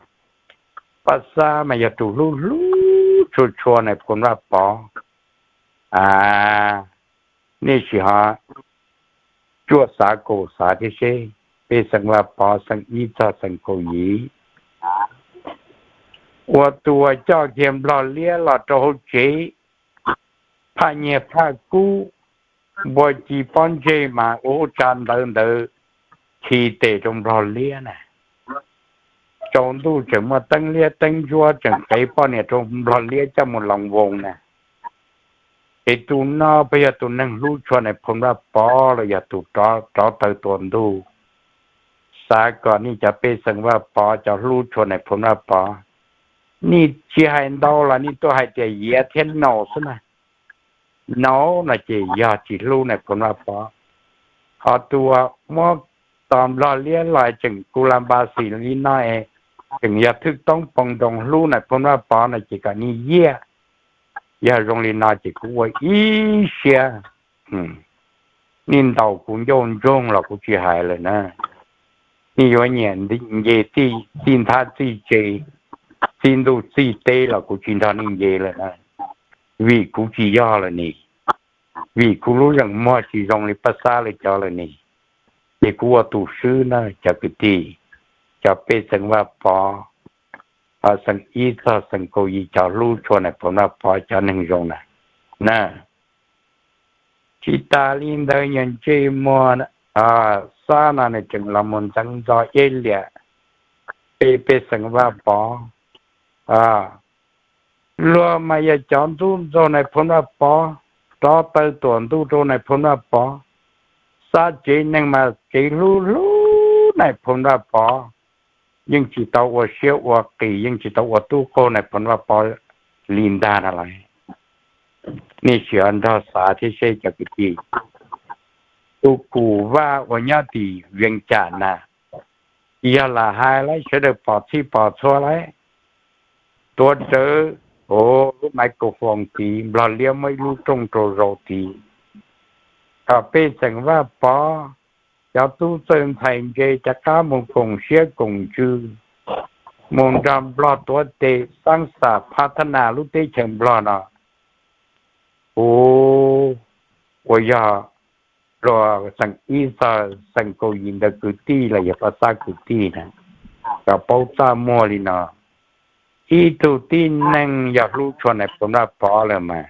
Paj Xab mas yog tus hlub hlub tshua tshua Nais Phoo Vaj Pov. Nej sim ho cuaj xav kaum xav thiab seb, pej xeem Vaj Pov xeem ib txog xeem kaum yim, ua tus uas coj kiag Nplog liab los rau hauv tsev, phaj nyiaj phaj kub, npua ci pob ntseg mas ua hauj tsa ntawv ntawd khi tes rau Nplog liab na. Tsaus ntuj tseem muaj teeb liab teeb ntsuab tseem qev poj niam rau Nplog liab coj mus loos voos na. Es tus no peb yog tus neeg hlub tshua Nais Phoo Vaj Pov los yog tus rov taw tua ntuj? Xav kom nej cov pej xeem Vaj Pov cov hlub tshua Nais Phoo Vaj Pov, nej tsis hais ntau los nej tuaj hais tias yiav thiab no xwb na. No no ces yog tsis hlub Nais Phoo Vaj Pov. Ho tus uas muab tos Nplog liab los tseem kuv las npas xis li no es tseem yog thwj toob poo nroo hlub Nais Phoo Vaj Pov no ces kom nej yiaj. Yog zoo li no ces kuv ua ib siab, nej ntaus kuv ncauj ntsoog los kuv tsis hais lawm na. Nej yuav nyiam nce txij nthab txij tse, txij ntuj txij teb los kuv tsis nrog nej nce lawm na. Vim kuv tsis yog lawm ne, vim kuv lub zeem muag tsis zoo li Paj Xab lawv cov lawm ne, ces kuv ua tus swb na cov kwv tij. Cov pej xeem Vaj Pov, xeem ib txog xeem kaum yim cov hlub tshua Nais Phoo Vaj Pov cov neeg zoo na, na. Tsis tas li ntawd nyias ntsej muag Xab no nws tseem los mus ntxeev ntxo iab liam peb pej xeem Vaj Pov. Luag mas yog cov ntxub ntxaug Nais Phoo Vaj Pov, rov taw tuam ntuj rau Nais Phoo Vaj Pov. Xab tsev neeg mas tsev hlub hlub Nais Phoo Vaj Pov, yeej tsis tau ua siab ua qis, yeej tsis tau ua tub qaug Nais Phoo Vaj Pov li ntag no lawm. Nej sim nrog xav thiab seb cov kwv tij. Tus Kum Vaj uas nyob tim Vees Cam na, yog lam hais lawm sawv daws pom txhij pom txhua lawm, tuav rawv lub maiv kaus foos tid, Nplog liab muab ib lub rooj rau zaus tid, kom pej xeem Vaj Pov cov tub txawj ntxhais ntse rov qab mus koom siab koom ntsws, mus nrog Nplog tuav tes xaab xam phav thab nas lub teb chaws Nplog no. Kuv uas yog luag xeem ib txog xeem kaum yim ntawd kwv tij los yog Paj Xab kwv tij na, kom paub txaj muag li no. Ib tug tib neeg yog hlub tshua Nais Phoo Vaj Pov lawm mas,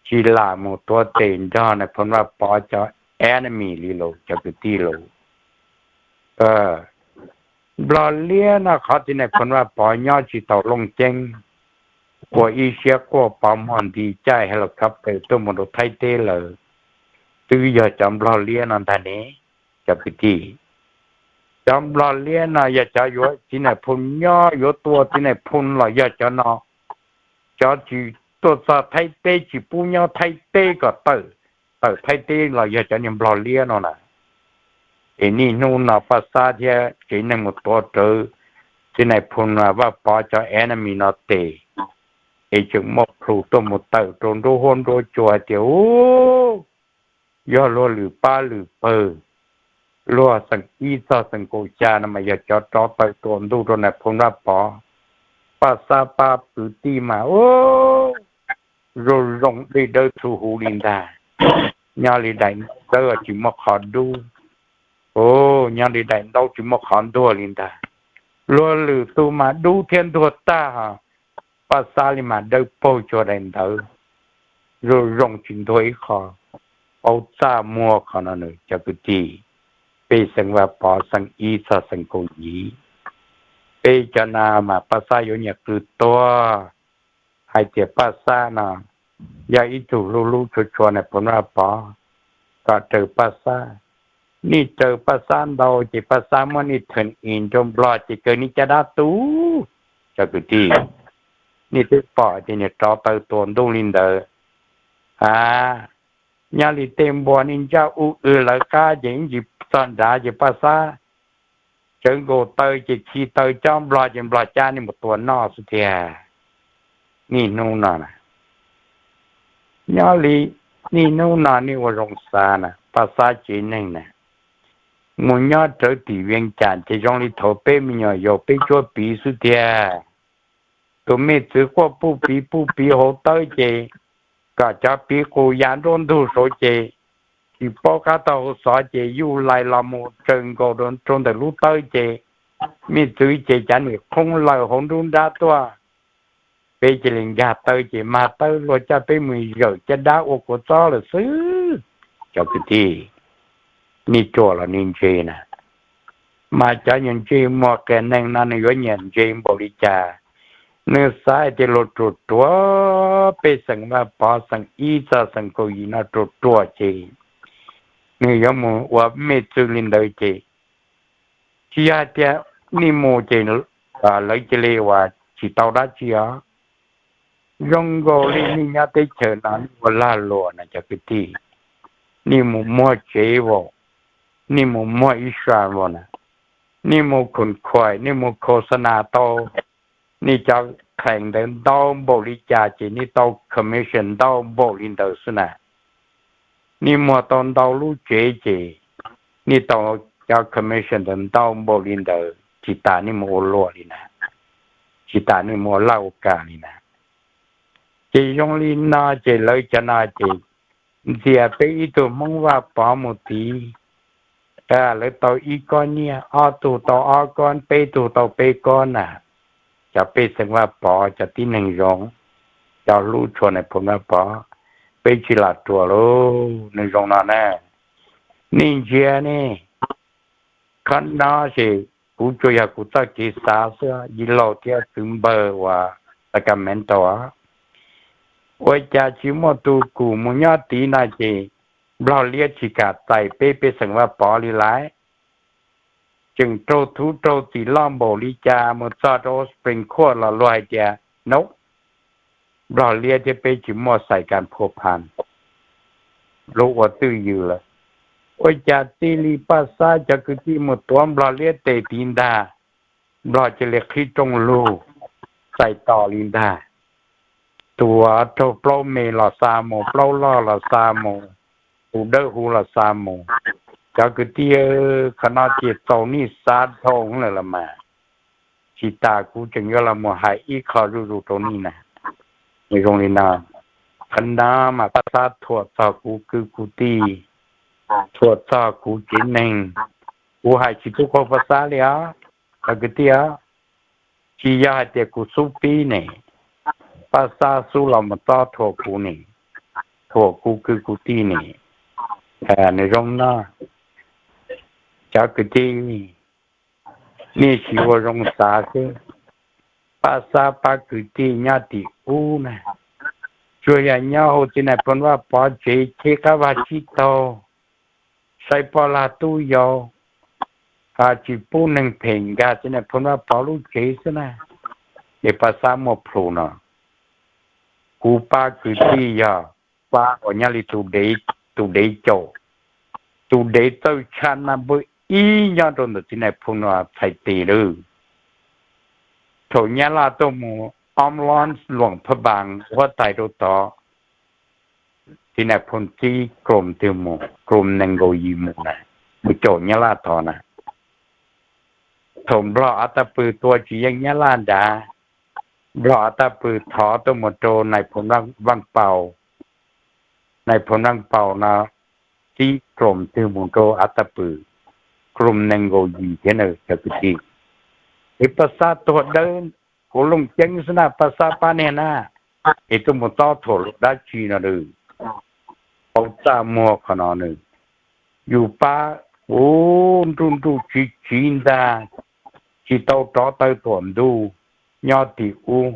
tsis lam mus tuav tes nrog Nais Phoo Vaj Pov cov enemy li los cov kwv tij los. Nplog liab no qhov txiv Nais Phoo Vaj Pov nyob tsis tau Looj Ceeb, ua ib siab quaj pov muag nti caij helicopter tuaj mus rau Thaib teb lawm, twb yog cov Nplog liab no ntag ne, cov kwv tij. Cov Nplog liab no yog cov yuav txiv Nais Phoo nyob, yuav tua txiv Nais Phoo los yog cov no. Cov tsis tuaj txog Thaib teb, tsis pub nyob Thaib teb kom tawm, tawm Thaib teb los yog cov niag Nplog liab no na. Es niaj hnub no Paj Xab thiab tsev neeg mus tuav rawv txiv nais phoo Vaj Pov cov enemy no tes, es tseem muaj plhus tuaj mus tawm rau nruab huab nruab cua hais tias, u, yog luag lwm pab lwm pawg, luag xeem ib txog xeem kaum xya no mas yog cov rov taw tua ntuj rau nais phoo Vaj Pov. Paj Xab pab kwv tij mas, u, zoo zoo dej dawb txhu huv li ntag, nyob li daim ntaub dawb tsis muaj qhov dub, u, nyob li daim ntaub tsis muaj qhov ntuag li ntag. Luag lwm tus mas dub thiab ntuag tag, Paj Xab li mas dawb paug cuag daim ntawd, zoo zoo tsis ntuag ib qho. Paub txaj muag qhov no nws cov kwv tij, pej xeem Vaj Pov xeem ib txog xeem kaum yim, peb cov no mas Paj Xab yuav nyiam qw tuag hais tias Paj Xab no yog ib tug hlub hlub tshua tshua nais phoo Vaj Pov, kom raws Paj Xab. Nej raws Paj Xab ntau ces Paj Xab muab nej turn in rau Nplog ces kawg nej caj dab tu. Cov kwv tij, nej twb pom tias nws rov taw tua ntuj li ntawd a, nyob li tej npua nej ntsaj u w lawv qab ces ib ntsis txog nrad ces Paj Xab tsawv nkaus taw ces khi taw cob Nplog ces Nplog cab nej mus tua noj xwb tiag. Niaj hnub no, nyob li niaj hnub no nej ua zoo xav na, Paj Xab tsev neeg na, mus nyob rawv tim Vees Cas ces zoo li thaum peb me nyuam yaus peb cuab piv xwb tiag. Tus me txwv quaj puj piv puj piv hauv tawb ces kom cov piv qus ya nruab ntug saud ces tsis paub qab taug hauv xov ces yuj lais los mus tsawv nkaus rau ntawm lub tawb ces me txwv ces cav nim qhoob lawm hauv nruab nrab tuaj. Peb cia li nkag taw ces mag tawb luag coj peb mus zawm caj dab ua kua txob lawm xwb. Cov kwv tij, nej ruam los nej ntse na, mas cov nyuag ntsej muag qias neeg no nws yuav nyiam ntse npaum li cas? Nws xav hais tias luag ruam ruam, pej xeem Vaj Pov xeem ib txog xeem kaum yim no ruam ruam ces nws yuav mus ua me txwv li ntawd ces tsis yog hais tias nej mus ces lawv cia li uas tsis tau dab tsi os. Zoo nkaus li nej nyob teb chaws no nej ua lag luam no cov kwv tij, nej mus muag tsev vaum, nej mus muag ib sas vaum na, nej mus khum khuais, nej mus khos xa nas tau, nej cov qhees ntawd ntau npaum li cas ces nej tau commission ntau npaum li ntawd xwb na. Nej muag tau ntau lub tsev ces nej tau cov commission ntawd ntau npaum li ntawd, tsis tas nej mus ua luam li na, tsis tas nej mus ua laj ua kam li na. Ces zoo li no ces lawv cov no ces ntxias peb ib tug Hmoob Vaj Pov mus tid, lawv tau ib kob nyiaj, ob tug tau ob kob, peb tug tau peb kob na. Cov pej xeem Vaj Pov, cov tib neeg zoo, cov hlub tshua nais phoo Vaj Pov, peb tsis lam ruam lauj, nws zoo no na. Nej ntsia ne, qhov no ces kuv tsuas yog kuv txoj kev xav xwb, yij laug thiab kwv npawg uas Sacramento, ua cas tsis muaj tus kum mus nyob tid no ces Nplog liab tsis kam txais peb pej xeem Vaj Pov li lawm. Tseem raug thuv raug txim loj npaum li cas mus txog rau Supreme Court los luag hais tias no, Nplog liab thiab peb tsis muaj xais kas phua phan, luag ua twj ywm lawm. Ua cas txij li Paj Xab cov kwv tij mus tuav Nplog liab tes tid ntag, Nplog cia li qhib rooj lug, txais tos li ntag. Tus raug plaub me los xa mus, plaub loj los xa mus, tus dawb huv los xa mus. Cov kwv tij, qhov no ces txaus nej xav dhau lawm los mas. Tsis tas kuv tseem yuav los mus hais ib qho zuj zus rau nej na. Nws zoo li no, qhov no mas Paj Xab thuam txog kuv kwv kuv tij, thuam txog kuv tsev neeg. Kuv hais tsis tub qaug Paj Xab li os, cov kwv tij os. Tsis yog hais tias kuv xub pib ne, Paj Xab xub los mus txob thuam kuv ne, thuam kuv kwv kuv tij ne. Nws zoo no, cov kwv tij, nej sim ua zoo xav xwb. Paj Xab pab kwv tij nyob tim ub na, tsuas yog nyob hauv txiv nais phoo Vaj Pov tsev cheb qab vag tsib taug, saib poj lag tub yau, tsis pub neeg phem nkag txiv nais phoo Vaj Pov lub tsev xwb na. Es Paj Xab muaj plhus no, kuv pab kwv tij yog pab uas nyob li tus dev, tus dev caum, tus dev txawj tshaj naj npawb ib nyob rau ntawm txiv nais phoo no txhais tes lawm. Thaum nyab laj tuaj mus ob loj luam phaj npas huab tais rau tod, txiv nais phoo txib krom twg mus, krom nees nkaum yim mus na, mus caum nyab laj thov na. Thaum nplog av tag pw tua tsis yeej nyab laj nrad, nplog av tag pw thov tuaj mus rau nais phoo Vaaj Paus. Nais phoo Vaaj Paus no txib krom twg mus rau av tag pw, krom nees nkaum yim thiab na cov kwv tij. Es paj xab tuag dawb, kuv Looj Ceeb xwb na, paj xab pab niag na, es tuaj mus tob thuam lus dab tsi no lawm. Paub txaj muag qhov no nws, yus pab kuv nruj nruj tsiv tsiv ntag, tsis tau rov taw tuam ntuj nyob tim ub,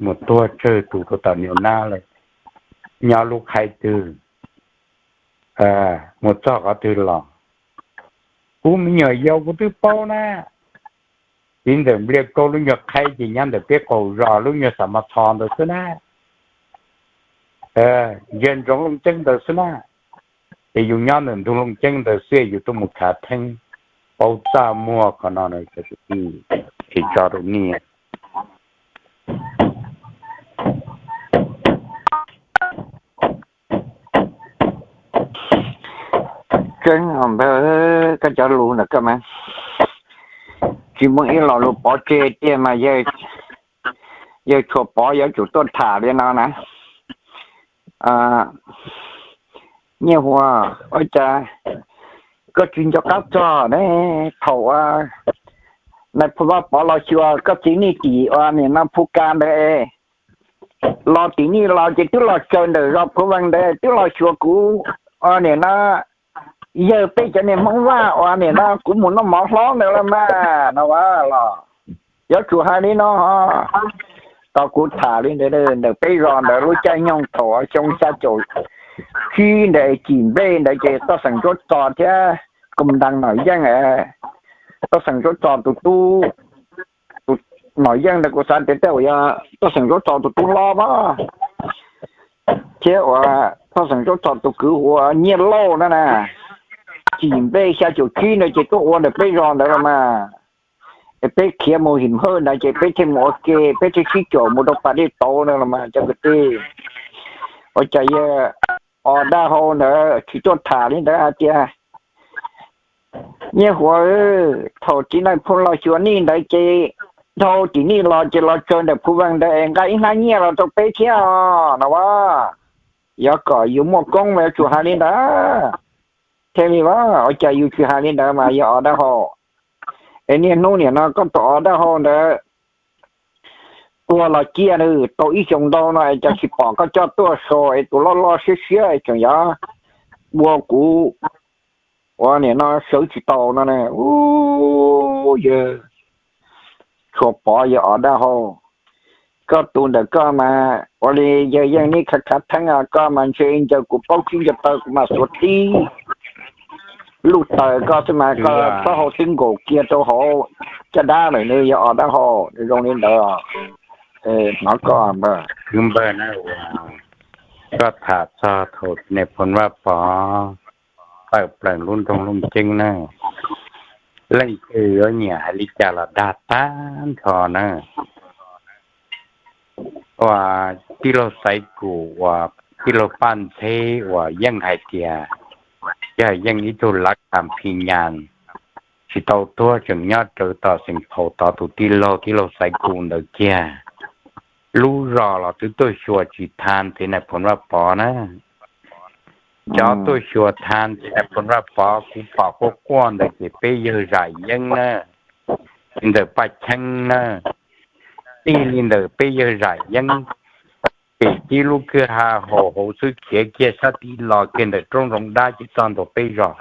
mus tuag tsawg tus rau tom niam nab lawm, nyob lub qhaiv twg, mus txog qhov twg los, kuv me nyuam yaus kuv twb paub na, tiv ntawm Npliaj Kaub lub nyuag qhaiv ces nyob ntawm peb qaum zos lub nyuag Xam Mas Txhos ntawd xwb na. Ntsia ntsoov Looj Ceeb ntawd xwb na. Es yus nyob ntawm ntug Looj Ceeb ntawd xwb yus tuaj mus khav theeb, paub txaj muag qhov no, es tso rau niaj. Tseeb os npawg, koj cov lus ntawm koj mas tsis muaj ib lo lus pov tseg tiag mas yawg Tshuas Pov yuav tsum tuaj tham li no na. Nyiaj Huas, ua cas koj tsis nco qab txog ne? Thaum nais phoo Vaj Pov los xyuas koj txiv nej tim ua nim no Phu Ka ntawd, los tim nej los ces twb los tsaws ntawm zos Phu Vees ntawd twb los xyuas kuv ua nim no yawg peb cov niag Hmoob Vaj uas nim no kuv mus noj mov hlob ntawd los mas no los yuav tsum hais li no. Tau kuv tham li ntawd, ntawm peb zos ntawd lub caij nyoog thaum xyoo xya caum tsib ntawd Cim Nplej ntawd ces Toj Xeem Ntsuab Txos thiab Koos Ntaas Nom Yeej, Toj Xeem Ntsuab Txos tus tub, Nom Yeej ntawd kuv xav tias tej zaum yog Toj Xeem Ntsuab Txos tus tub hlob mas, thiab uas Toj Xeem Ntsuab Txos tus kwv hu ua Nyiaj Lauj no na. Cim Nplej xya caum tsib ntawd ces tuaj ua ntawm peb zos ntawd los mas, es peb khiav mus Him Hawj ntawd ces peb thiaj mus ua ke, peb thiaj sib caum mus rau pas dej tauv ntawd los mas cov kwv tij. Ua cas yawg Os Daj Hau ntawd tsis tuaj tham li ntawd hais tias, Nyiaj Huas, thaum txiv nais phoo los xyuas nej ntawd ces dhau tim nej los ces los tsaws ntawm Phu Vees ntawd es nqa ib hnab nyiaj los rau peb thiab os no as. Yog kom yus muaj koob mas yuav tsum hais li ntawd thiaj li as. Ua cas yus tsis hais li ntawd mas yog Os Daj Hau? Es niaj hnub nim no koj tus Os Daj Hau ntawd tuag los ciaj nws tau ib xyoos ntau no es cas tsis pom koj coj tuaj so es tus loj loj siab siab es tseem yog ua kuv ua nim no sawv tsis tau no ne. Yawg Tshuas Pov, yawg Os Daj Hau, koj tus ntawm koj mas ua li yawg yeej neb khav khav theeb, koj mas ntshe ncaws kuv plaub tsib ncaws taw kuv mam xuav tib lub taws koj xwb mas koj plaub hau twb nkaum kiag rau hauv caj dab lawm ne yawg Os Daj Hau. Zoo li ntawd hnov koj npawg. Kwv npawg na, koj tham txog thaum txiv nais phoo Vaj Pov tawm plaws lub nroog Looj Ceeb na, leej twg yuav nyiam hais li cas los dag tag nrho na. Uas tij laug Xaiv Kum uas tij laug Paj Ntxheb uas yeej hais tias yog yeej ib tug lav kham phi nyas tsis tau tuag tseem nyob rawv tom xeev phaum tod tus tij laug, tij laug Xaiv Kum ntawd kiag. Lub zos los twb tuaj xyuas tsis thaj txiv nais phoo Vaj Pov na. Cov tuaj xyuas thaj txiv nais phoo Vaj Pov kuv pom quaj quaj ntawd ces peb yawg Zam Yeeb na, txiv ntxawm Paj Cheeb na, txij li ntawm peb yawg Zam Yeeb pem tib lub kwj ha haum hauv xwb khiav kiag sab tid los kiag ntawm roob zoov dab ces txog ntua peb zos.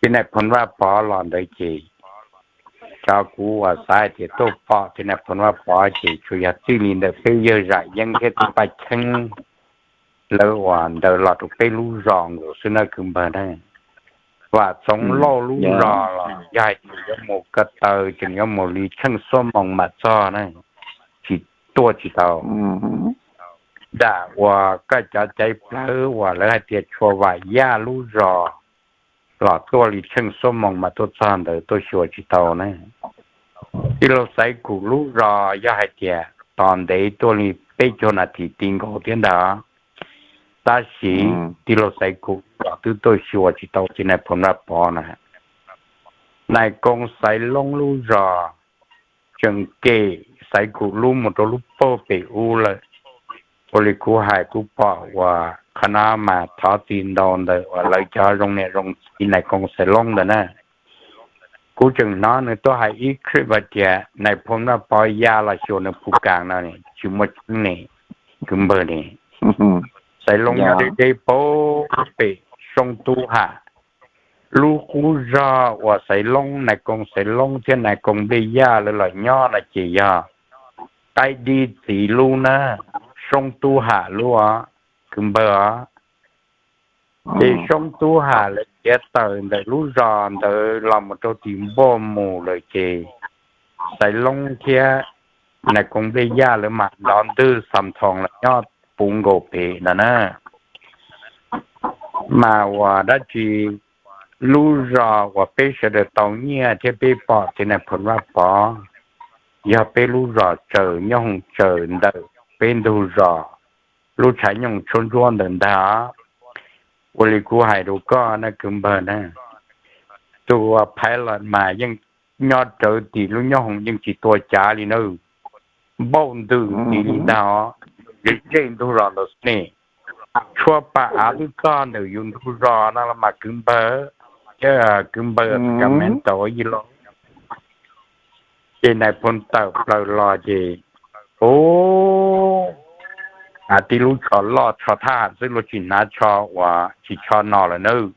Txiv nais phoo Vaj Pov los ntawd ces cov kuv uas xav hais tias tuaj pom txiv nais phoo Vaj Pov ces tsuas yog txij li ntawm peb yawg Zam Yeeb thiab txiv Paj Cheeb lawv uas ntawd los rau peb lub zos nkaus xwb na kwv npawg na. Vam Txoov Lauj lub zos los yog hais tias yuav mus ko taw tseem yuav mus li tsheej xuab moos mam txog na, tsis tuaj tsis tau. Dam uas koj cov caiv plawv uas lawv hais tias Tshua Vam Yaj lub zos, los tuaj li tsheej xuab moos mas tuaj txog ntawd tuaj xyuas tsis tau ne. Tij laug Xaiv Kum lub zos yog hais tias tos ntev tuaj li peb caug nas this ti nkaus thiab ntag. Tab sis tij laug Xaiv Kum los twb tuaj xyuas tsis tau txiv Nais Phoo Vaj Pov na. Nais Koo Xaiv Loob lub zos tseem kem Xaiv Kum lub mus rau lub pag pem ub lawm. Ua li kuv hais kuv pom uas qhov no mas thov txim ntau ntawm uas lawv cov zoo niam zoo txiv Nais Koo Xaiv Loob ntawd na. Kuv tseem hnov nws tuaj hais ib clip hais tias Nais Phoo Vaj Pov ya los xyuas nws phu kas no tsis muaj tseeb ne, kwv npawg ne. Xaiv Loob nyob deb deb pag pem Soob Tub Ham. Lub qub zog uas Xaiv Loob, Nais Koo Xaiv Loob thiab Nais Koo Nplej Yaj lawv los nyob no ces yog qaib dib txiv lub na, Soob Tub Ham lub os, kwv npawg os. Ces Soob Tub Ham lawv tiav tawm ntawm lub zos ntawd los mus rau tim npaj mus lawm ces Xaiv Loob thiab Nais Koo Nplej Yaj lawv mam ntov ntwg xam thoos los nyob puv nkaus pem no na. Mas uas dab tsi, lub zos uas peb sawv daws tau nyiaj thiab peb pom txiv Nais Phoo Vaj Pov yog peb lub zos tsaws nyooj tsaws ntawm peb ntug zos, lub tshav nyooj tshuab ntsuab ntawm ntag. Ua li kuv hais rau koj na kwv npawg na, tus uas phais los mas yeej nyob rawv tim lub nyooj hoom yeej tsis tua cav li na, npauj ntws tim li ntag os, zej ntug zos ntawd xwb ne. Tshuab pa av twb txog ntawm yus ntug zos no los mas kwv npawg, thiab kwv npawg Sacramento ib lo. Ces Nais Phoo tawm plaws los ces, ub, av tib lub tsho loj tsho thab ham xwb, luag tsis hnav tsho uas tsis tsho no lawm nawb.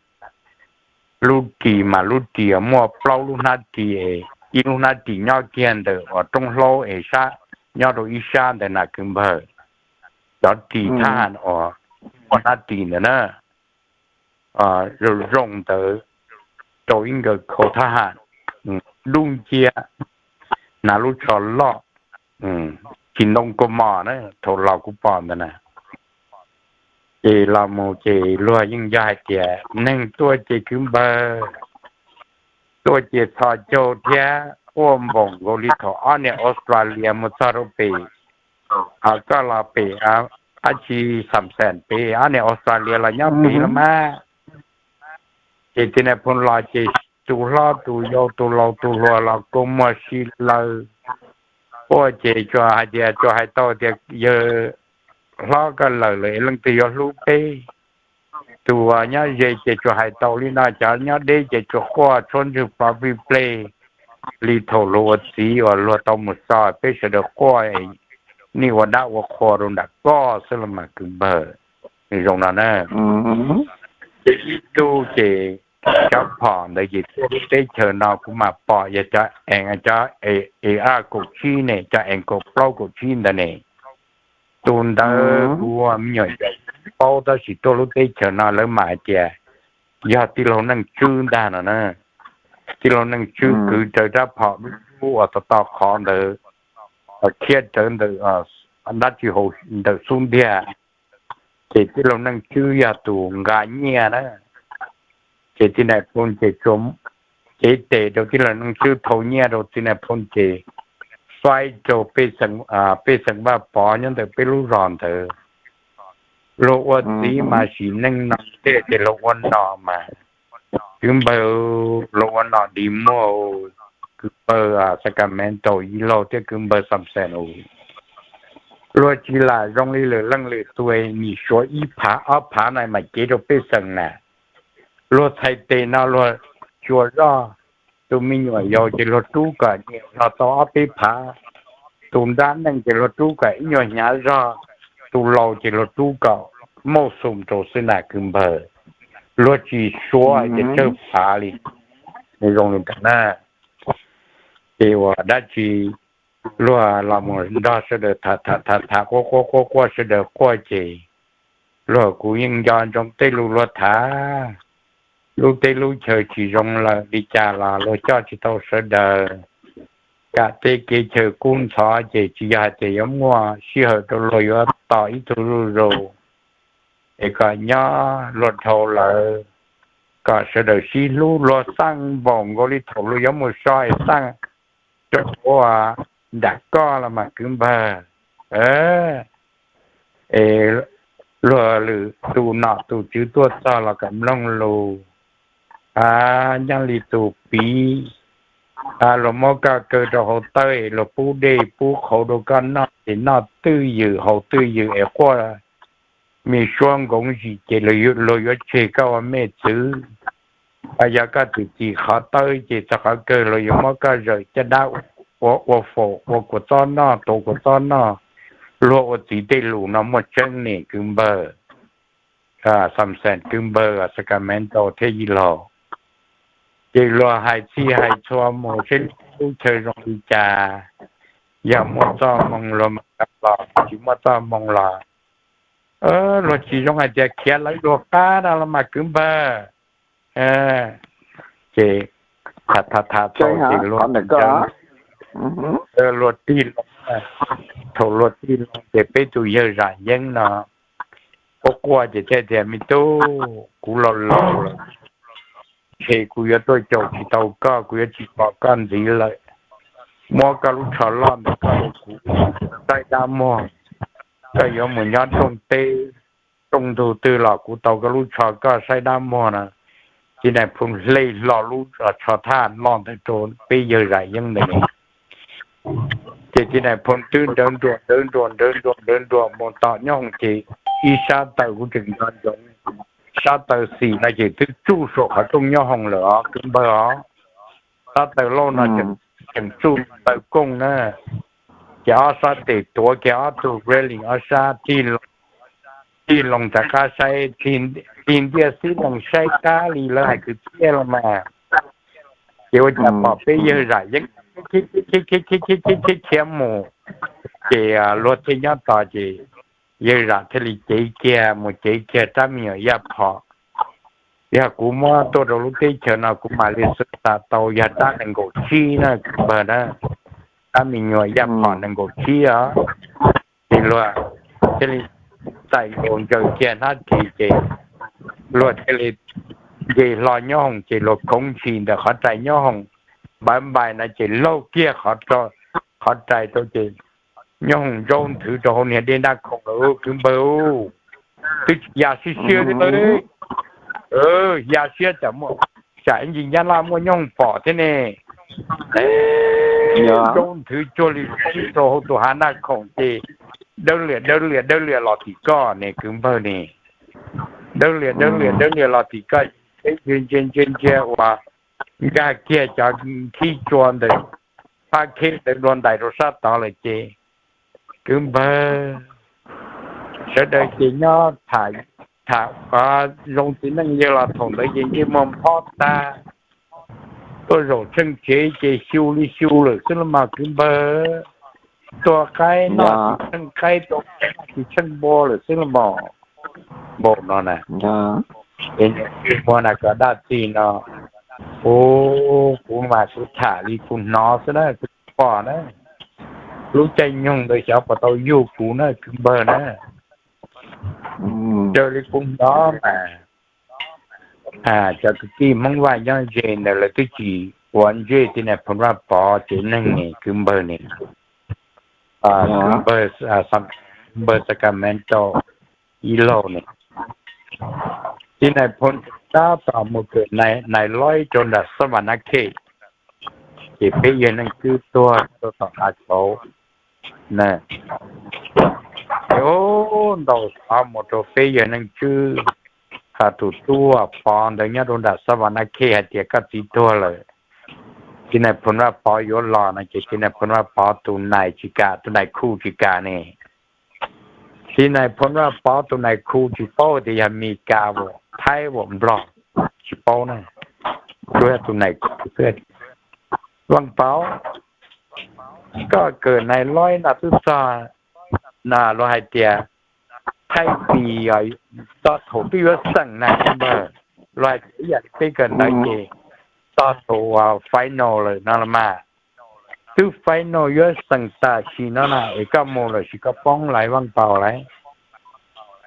Lub ris mas lub ris muaj plaub lub hnab ris, ib lub hnab ris nyob kiag ntawm uas roob hlaub es sab, nyob rau ib sab ntawd na kwv npawg. Cov ris thab ham uas muaj hnab ris ntawd na, zoo zoo ntawd, rau ib nkawm khau thab ham dub nciab, hnav lub tsho loj, tsis ntoo kaus mom na thaum los kuv pom ntawd na. Ces los mus ces luag yeej yog hais tias neeg tuaj ces kwv npawg, tuaj ces txhos caug thiab quaj npoos nkaus li thaum ob niam Australia mus txog rau pem, koj los pem dab tsi, Xam Xeem pem, ob niam Australia los nyob pem los mas. Ces txiv Nais Phoo los ces tus hlob tus yau tus laus tus hluas los kua muag si laws, quaj ces tsuas hais tias, tsuas hais tau tias yawg hlob koj lawm lawm es leej twg yuav hlub peb. Tus uas nyob ze ces tsuas hais tau li no, cov nyob deb ces tsuas quaj tshuab ntswg plov plig pleg li thaum luag ua txiv uas luag tau mus so, peb sawv daws quaj, nej ua dab ua qhua rau nram koj xwb los mas kwv npawg. Zoo no na. Ces ib tug ces cov phom ntawd ces tuaj lub teb chaws no kuv mam pom yog cov ees, cov ees kaum tsib ne, cov ees kaum plaub kaum tsib ntawd ne. Tus ntawd kuv me nyuam yaus paub tab sis tuaj lub teb chaws no lawv mam hais tias yog tij laug Neej Tswb ntag no na. Tij laug Neej Tswb kwv rawv rab phom lub lub uas to to qhov ntawd, khiab rawv ntawm dab tsi hauv ntawm xub ntiag. Ces tij laug Neej Tswb yog tus nqa nyiaj na. Ces txiv Nais Phoo ces cev tes rau tij laug Neej Tswb, thau nyiaj rau txiv Nais Phoo ces faib rau pej xeem Vaj Pov nyob ntawm peb lub zos ntawd. Luag ua txiv mas sim neej no tej ces luag ua nom mas, kwv npawg, luag ua nom dig muag, kwv npawg Sacramento ib laug thiab kwv npawg Xam Xeem, luag tsis lam zoo li lwm leej lwm tus, nim suav ib phav ob phav na mas cev rau pej xeem na. Luag txhais tes no luag tsuas zoj, tus me nyuam yaus ces luag rub kom nyiam no tau ob peb phav, tus nrab neej ces luag rub kom ib nyuag hnyav zog, tus laus ces luag rub kom mauj xum rau xwb na kwv npawg. Luag tsis suav ces tsawg phav li, zoo li ntawd na. Ces ua dab tsi, luag los mus nrog sawv daws tham tham tham tham quaj quaj quaj quaj sawv daws quaj ces luag, kuv yeej nco ntsoov tej lus luag tham, lub teb lub chaw tsis zoo lawm li cas los luag coj tsis tau sawv daws, kam tej kev chaw kub ntxhov ces tsis yog hais tias yuav muaj sij hawm rau luag yuav tos ib tug zuj zus, es kom nyob luag dhau lawm, kom sawv daws sib hlub, luag xaj npaum nkaus li thaum luag yuav mus so es xaj rau hauv nram koj los mas kwv npawg. Es luag lwm tus nom tus tswv tuaj txog los kom mloog lus, nyob li tus piv, luag muab koj kaw rau hauv tawb es luag pub dej pub qhauv rau koj noj ces noj twj ywm haus twj ywm es quaj me suab nkoov zim ces luag yuav tseg koj ua mej txwv. Yog koj txim txim qhov tawb ces txog qhov kawg luag yuav muab koj zawm caj dab ua faum ua kua txob noj, tuav kua txob noj. Luag ua txiv tej lus no muaj tseeb ne kwv npawg. Xav xees kwv npawg Sacramento thiab yij laug, ces luag hais txhij hais txhua mus seb lub chaw zoo li cas, yog muaj txoj hmoo luag mam los, tsis muaj txoj hmoo los luag tsis zoo hais tias khiav lawv luag qab no los mas kwv npawg. Ces tham tham tau ces luag tig loo, thaum luag tig loo ces peb tus yawg Zam Yeeb no quaj quaj ces thiaj tias me tub, kuv laus laus lawm, ces kuv yuav tuaj caum tsis tau koj, kuv yuav tsis pom koj ntxiv lawm. Muab koj lub tsho loj ntawm koj rau kuv saib dab muag, koj yuav mus nyob rooj teb rooj ntug twg los kuv tau koj lub tsho koj saib dab muag no. Ces nais phoo hle hlo lub tsho thaj loj ntawd rau peb yawg Zam Yeeb ntawd ne. Ces txiv nais phoo twb nrawv nruas nrawv nruas nrawv nruas nrawv nruas mus tom nyob hoom ces ib sab taw kuj tseem nco ntsoov, sab taw xim no ces twb tsuj saum qhov rooj nyob hoom lawm os kwv npawg os. Sab taw lauj no tseem tsuj taw kooj na, ces ob sab tes tuav kiag ob tug railing ob sab tig loo rov qab saib, tig ntiaj xib lees saib qab li lawv hais kwv txhiaj los mas. Ces ua cas pom peb yawg Zam Yeeb khiav khiav mus, ces luag thiaj nyob tos ces yawg Zam thiaj li cev kiag mus cev kiag rab me nyuam yaj phom. Yog kuv muab tuaj rau lub teb chaws no kuv mam li xav tau yog rab nees nkaum tsib na kwv npawg na, rab me nyuam yaj phom nees nkaum tsib os. Ces luag thiaj li txais nkaus ntsaws kiag hnab ris ces luag thiaj li nce hlo nyob hoom ces luag khoov ntshis ntawm qhov rais nyob hoom npaiv npais no ces laug kiag qhov rais rau ces nyob hoom ntsaub nthwv rau hauv niag dej ntaj khoom lawm kwv npawg. Twb tsis ya siab siab thiab, ya siab tsam muaj, tsam ib ntsis nyab laj muaj nyob hoom pom thiab ne. Ntsaub nthwv cuag li poob rau hauv tus hav ntaj khoom ces dawb liam dawb liam dawb liam los tim koj ne kwv npawg ne. Dawb liam dawb liam dawb liam los tim koj, peb ntsia ntsia ntsia ntsia uas nkag kiag cov khib tsua ntawm phab kheb ntawd dua ntais rau sab tod lawm ces kwv npawg, sawv daws ces nyob tham, tham zoo txiv neej yawg los thaum ntawd ces ntsej muag nphob tag, tuaj zaum tsheej tsev ces xyu li xyu lawm xwb los mas kwv npawg. Tua qaib noj tsis tsheej qaib, tua npua noj tsis tsheej npua lawm xwb los mas. Npaum no na, es ntsej muag na koj dab tsi no, kuv, kuv mas kuv tham li kuv hnov xwb na, kuv tsis pom na. Lub caij nyoog ntawd xyov puas tau yug kuv na kwv npawg na. Raws li kuv hnov mas cov kwv tij Hmoob Vaj nyob ze ntawd lawv twb tsis ua ntsej txiv nais phoo Vaj Pov tsev neeg ne kwv npawg ne. Kwv npawg, npawg Sacramento ib laug ne, txiv nais phoo tseem tab tom mus kawm nais loib rau nram Xab Vas Nab Khej, ces peb yawg Neej Tswb tuag rau tom Hav Kauv na. Ces ntaus xov mus rau peb yawg Neej Tswb, hais tus tub Pov ntawd nyob rau nram Xab Vas Nab Khej hais tias koj txiv tuag lawm, txiv nais phoo Vaj Pov yuav los no ces txiv nais phoo Vaj Pov tus nais tsis kam, tus nais khu tsis kam ne. Txiv nais phoo Vaj Pov tus nais khu tsis paub tias yog Mes Kas as, Thaib as, Nplog, tsis paub na, tsuas yog tus nais khu xwb. Vaj Pov, koj kawm nais loib no twb txog, luag hais tias thaij pis, txog thaum twb yuav xeem na npawg, luag hais tias ib yam li peb kawm ntawv ces txog thaum final lawm no los mas, twb final yuav xeem tam sim no na es koj mus lawm sis koj poob lawm Vaj Pov lawm.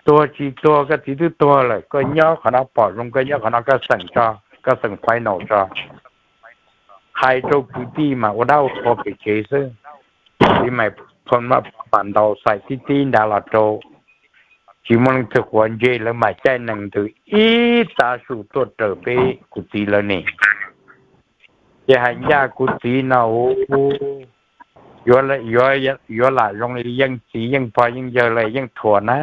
Tuag tsis tuag koj txiv twb tuag lawm, koj nyob qhov no pom zoo, koj nyob qhov no koj xeem tso, koj xeem final tso. Hais rau kwv tij mas ua dab ua qhua pem tsev xwb. Txiv Maiv Phoo mas ntaus xais tib tib nrad los rau, tsis muaj leej twg quav ntsej, lawv mam caij nees ntws ib tav su tuaj raws peb kuv txiv lawv ne. Ces hais ncaj kuv txiv no, yuav lam zoo li yeej txiv yeej pog yeej yawg lawm yeej thuam na.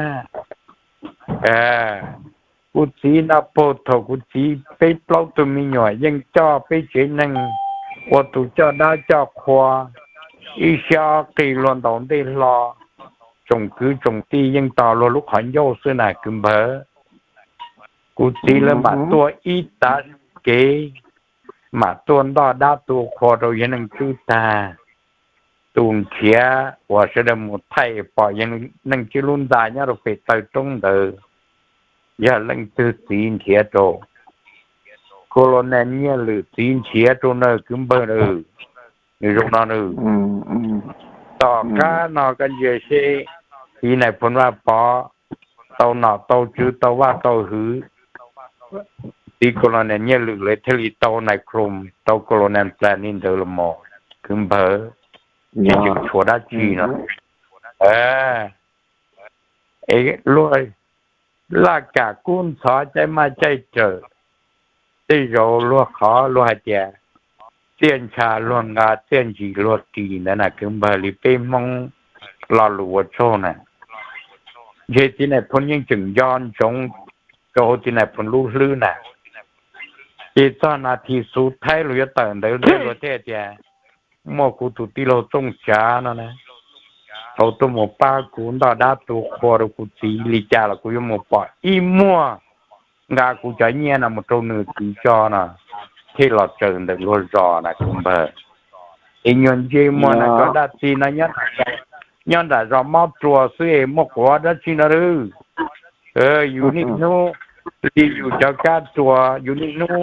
Kuv txiv no puag thaum kuv txiv peb plaub tug me nyuam yeej coj peb tsev neeg ua tus coj dab coj qhua, ib siab ob qig luag ntaus ntej hlo, tsoom kwv tsoom tij yeej tos luag lub qhov ncauj xwb na kwv npawg. Kuv txiv lawv mam tuaj ib tav kev, mam tuaj ntoj dab tu qhua rau yawg Neej Tswb tag. Tus nrhiav uas sawv daws mus thaij pom yawg Neej Tswb lub ntxa nyob rau pem taw roob ntawd, yog leej twg txiv nrhiav rau? Colonel Nyiaj Lwm txiv nrhiav rau na kwv npawg na. Nws zoo no na. Tom qab no koj ntsia seb, txiv Nais Phoo Vaj Pov tau nom tau tswv tau vaj tau hwv, txiv Colonel Nyiaj Lwm lawv thiaj li tau nais krum tau Colonel Plas li ntawd los mas kwv npawg. Yeej tseem tshuav dab tsi no. Es luag laj kam kub ntxhov caij maj caij rawm, tej zaum luag qhov luag hais tias txiaj ntsha luag nqa txiaj ntsig luag ris ntawd na kwv npawg li peb Hmoob lo lus ua tsaug na. Ntshe txiv Nais Phoo yeej tseem nco ntsoov rau hauv txiv Nais Phoo lub hlwb na. Ces txog nas this xub thaib luag yuav tawm ntawd ntag luag thiaj tias muaj kuv tus tij laug Txooj Tsav no na, tau tuaj mus pab kuv ntoj dab tu qhua rau kuv txiv li cas los kuv yuav mus pom ib muag nqa kuv cov nyiaj no mus rau nws txiv tso no, thiaj los tsaws ntawm luag zos na kwv npawg. Es nyuag ntse muag na cov dab tsi no nyob nram zos mob ruas xwb es muaj quav dab tsi no lawm. Yus niaj hnub li yus cov kab ruas, yus niaj hnub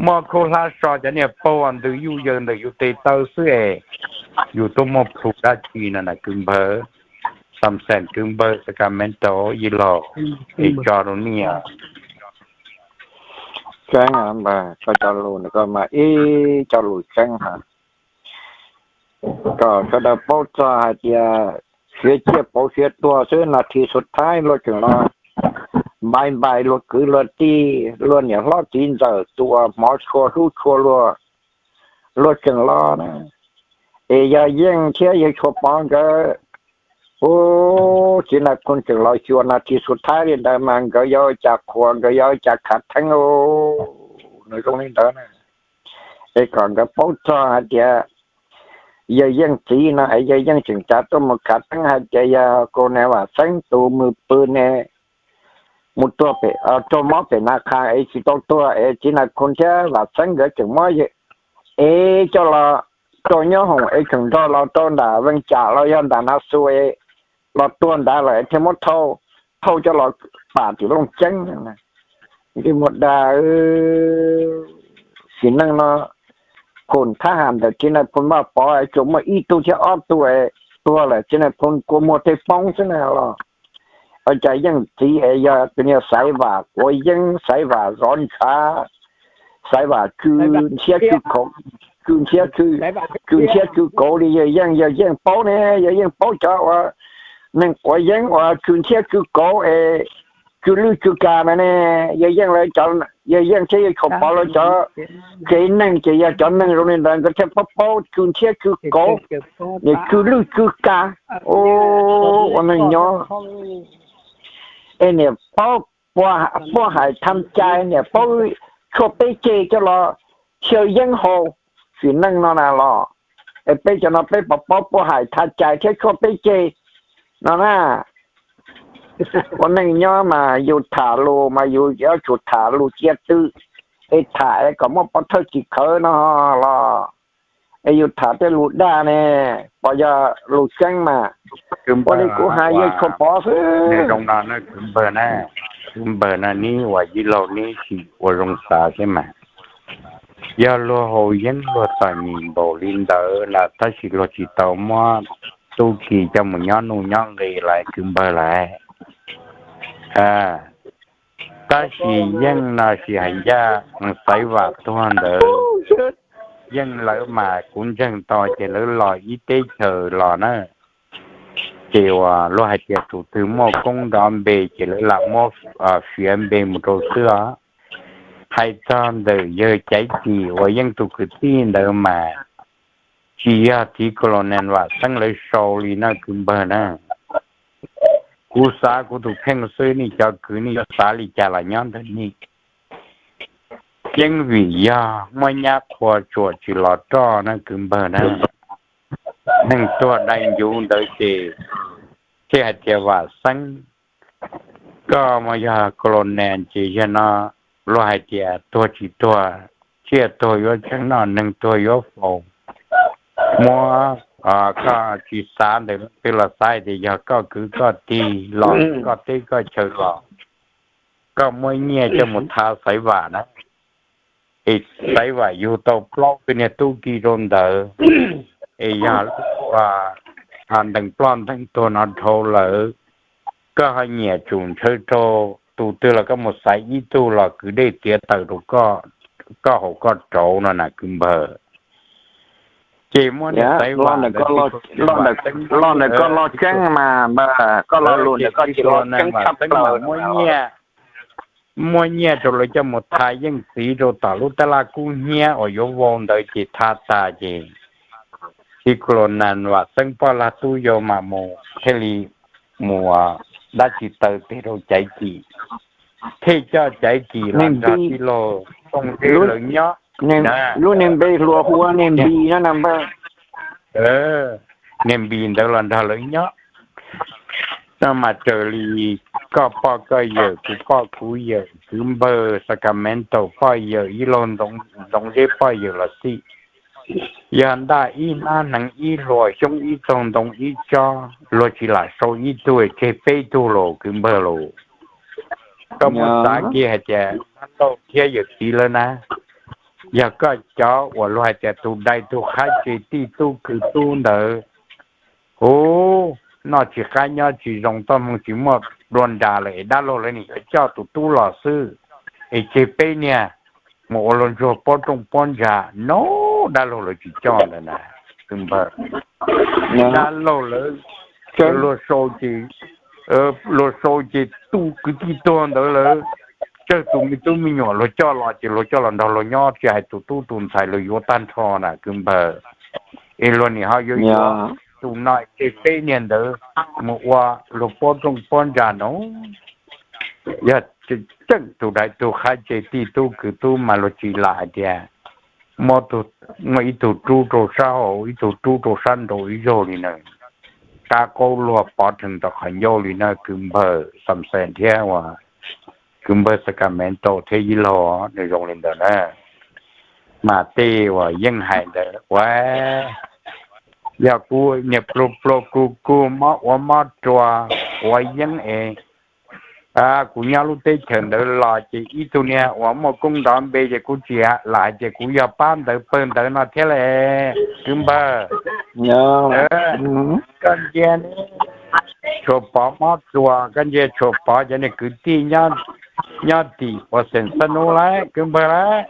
muaj khaub hlab so cov niag paug ntws yuj yawg ntawm yus tes taw xwb es yus tuaj muaj plhus dab tsi no na kwv npawg. Xam xeem kwv npawg Sacramento yij laug, es tso rau nej. Tseeb, koj cov lus no koj mas ib co lus tseeb heev. Kom sawv daws paub txog hais tias siav ciaj pauv siav tuag xwb, nas this xub thaib luag tseem los npai npai luag kwv luag tij, luag niam hlob txiv ntxawm tus uas hmov tshua hlub tshua luag, luag tseem los na. Es yog Yeej thiab yawg Tshuas Pov nkawd, ub, txiv Nais Phoo tseem los xyuas nas this xub thaib li ntawd mas nkawd yuav ua cas qhuas, nkawd yuav ua cas khav theeb. Nws zoo li ntawd na. Es kom nkawd paub txog hais tias yawg Yeej txiv no es yawg Yeej tseem cav tuaj mus khav theeb hais tias yog Colonel Vam Xeeb tus mus pw ne, mus tuag pem, raug mob pem Nas Qhas es tsis tau tuag es txiv Nais Phoo thiab Vam Xeeb nkawd tseem muab es coj los rau nyob hoom es tseem nrog los rau nram Veej Cam los yog nram Nav Xus es los tuag ntawd lawm thiaj muab thauj, thauj coj los pam tim Looj Ceeb. Li muaj dag, sim neej no khoom thab ham ntawm txiv Nais Phoo Vaj Pov es tsuas muaj ib tug thiab ob tug es tuag lawm txiv Nais Phoo kua muag tej poob xwb na los. Ua cas Yeej txiv es yog tus niag Xaiv Vam quav yeeb, Xaiv Vam zov ntshav, Xaiv Vam tsw ntxhiab tsw kauv, tsw ntxhiab tsw, tsw ntxhiab tsw kauv li yawg Yeej, yawg Yeej paub ne, yawg Yeej paub cov uas neeg quav yeeb uas tsw ntxhiab tsw kauv es tsw lwj tsw kas mas ne. Yawg Yeej lawv cov, yawg Yeej thiab yawg Tshuas Pov lawv cov tsev neeg ces yog cov neeg zoo li ntawd nkawd thiaj paub paub tsw ntxhiab tsw kauv, niam tsw lwj tsw kas. Ua neej nyob es niam paub puab hais tham cai, niam paub tshuaj peb ceg coj los xyaw yeeb haus. Sim neej no na los es peb cov no peb puas paub puab hais tham cai thiab tshuaj peb ceg no na. Ua neej nyob mas yus tham lus mas yus yuav tsum tham lus cia twm, es tham es kom muaj pov thawj tim khawv no los es yus tham tej lus dag ne, pom yog lus tseeb mas ua li kuv hais Yeej Tshuas Pov xwb. Kwv npawg na, kwv npawg na, neb ua yij laug neb sim ua zoo xav thiab mas. Yog luag haus yeeb luag txom nyem npaum li ntawd lawm tab sis luag tsis tau muab tub ki coj mus nyob nuj nyob nqi lawm kwv npawg lawm. Tab sis yeej no sis hais ncaj, Xaiv Vam tuag ntawd, yeej lawv mas kuv ntseeg tau ces lawv los ib teb chaws los na, ces uas luag hais tias tus twg muaj koob nrov npe ces lawv lam muab fiav npe mus rau xwb os. Hais txog ntawm yawg Caiv Kim uas yeej tus kwv tij ntawd mas tsis yog txiv Colonel Vam Xeeb lawv sau li no kwv npawg na. Kuv xav kuv tus kheej xwb, nej cov kwv nej yuav xav li cas los nyob ntawm nej. Yeej vim yog muaj nyab qhua tsuam tsis los roj na kwv npawg na. Neeg tuag dai ncuv ntawd ces thiaj hais tias Vam Xeeb, koj mas yog Colonel ces yog no luag hais tias tuag tsis tuag, tsiaj tuag yuav tseev noj, neeg tuag yuav faus. Muab koj tsis xav ntawm twg los xav tias yog koj kwv koj tij los koj teb koj chaw los, koj muab nyiaj coj mus tha Xaiv Vam na. Es Xaiv Vam yug tau plaub tug niag tub ki rau ntawd, es yog ntees ploj ntees tuag no dhau lawm, koj ho nyiam tsum ntshaw rau tus twg los koj mus xaiv ib tug los kwv dej txiav taws rau koj haus koj rauv no na kwv npawg. Ces muab niag Xaiv Vam ntawd, los ntawm koj los tseeb mas npawg, koj lo lus ntawm koj ces los tseeb tshaj plaws. Muab nyiaj rau lawv coj mus tha yeej txiv rau tom lub tab laj kub hnyiab uas yuav vau ntawd ces tha tas ces txiv Colonel Vam Xeeb poj lag tub yau mas mus thiaj li mus dab tsi taw tes rau Caiv Kim, thiaj coj Caiv Kim los nrog tij laug Tooj Zeb lawv nyob. Lub niag npe hluas hu ua niag Npis no na npawg. Niag Npis ntawd los nrog lawv nyob. No mas raws li koj poj koj yawm, kuv poj kuv yawm, kwv npawg Sacramento poj yawm, ib laug Ntxoov Zeb poj yawm los xij, yog ntaj ib hnab hneev ib hluas, xyoob ib txoog ntoo ib tsob, luag tsis lam sau ib tug tseg peb tug los kwv npawg los. Koj muaj xav kiag hais tias Lauj thiab yawm txiv lawv na, yog koj cov uas luag hais tias tus dai tus qhaib tseg tij tub kwv tub ntawd, hu, noj tsis qab nyob tsis zoo, txoj hmoo tsis muaj dua nra lawm es dab laug lawv nim yuav coj tus tub los xwb, es tseg peb niag mus ua luag ntsuag pob rooj pob ntsa no, dab laug lawv tsis coj ntawd na, kwv npawg. Dab laug lawv, luag sau ces, luag sau ces tus kwv tij tuag ntawd lawv tsawg tus me tub me nyuam luag coj los ces luag coj los nrog luag nyob, tsis hais tus tub tus ntxhais luag yuav tag nrho na kwv npawg. Es luag nim ho yuav yuav tus no tseg peb niag ntawd mus ua luag pob rooj pob ntsa no. Yog tseem tus dai tus qhaib tseg tij tub kwv tub mas luag tsis lam hais tias muab, muaj ib tug rub rau sab hauv, ib tug rub rau sab nraud ib zaug li na. Kab qaub luag pov rhees tom qhov ncauj li na kwv npawg Xam Xees thiab uas kwv npawg Sacramento thiab ib laug, nws zoo li ntawd na. Mas tej uas yeej hais ntawd ua, yog kuv niag pluag pluag kuv kuv mob ua mob rua ua yeeb es kuv nyob lub teb chaws ntawd los ces ib tug niag uas muaj koob nrov npe ces kuv tsis lam hais tias kuv yog pab ntawd pawg ntawd no thiab le, kwv npawg. Koj ntsia, Tshuas Pov mob rua, koj ntsia Tshuas Pov cov niag kwv tij nyob tim uas xeem xab nub lawm kwv npawg lawm.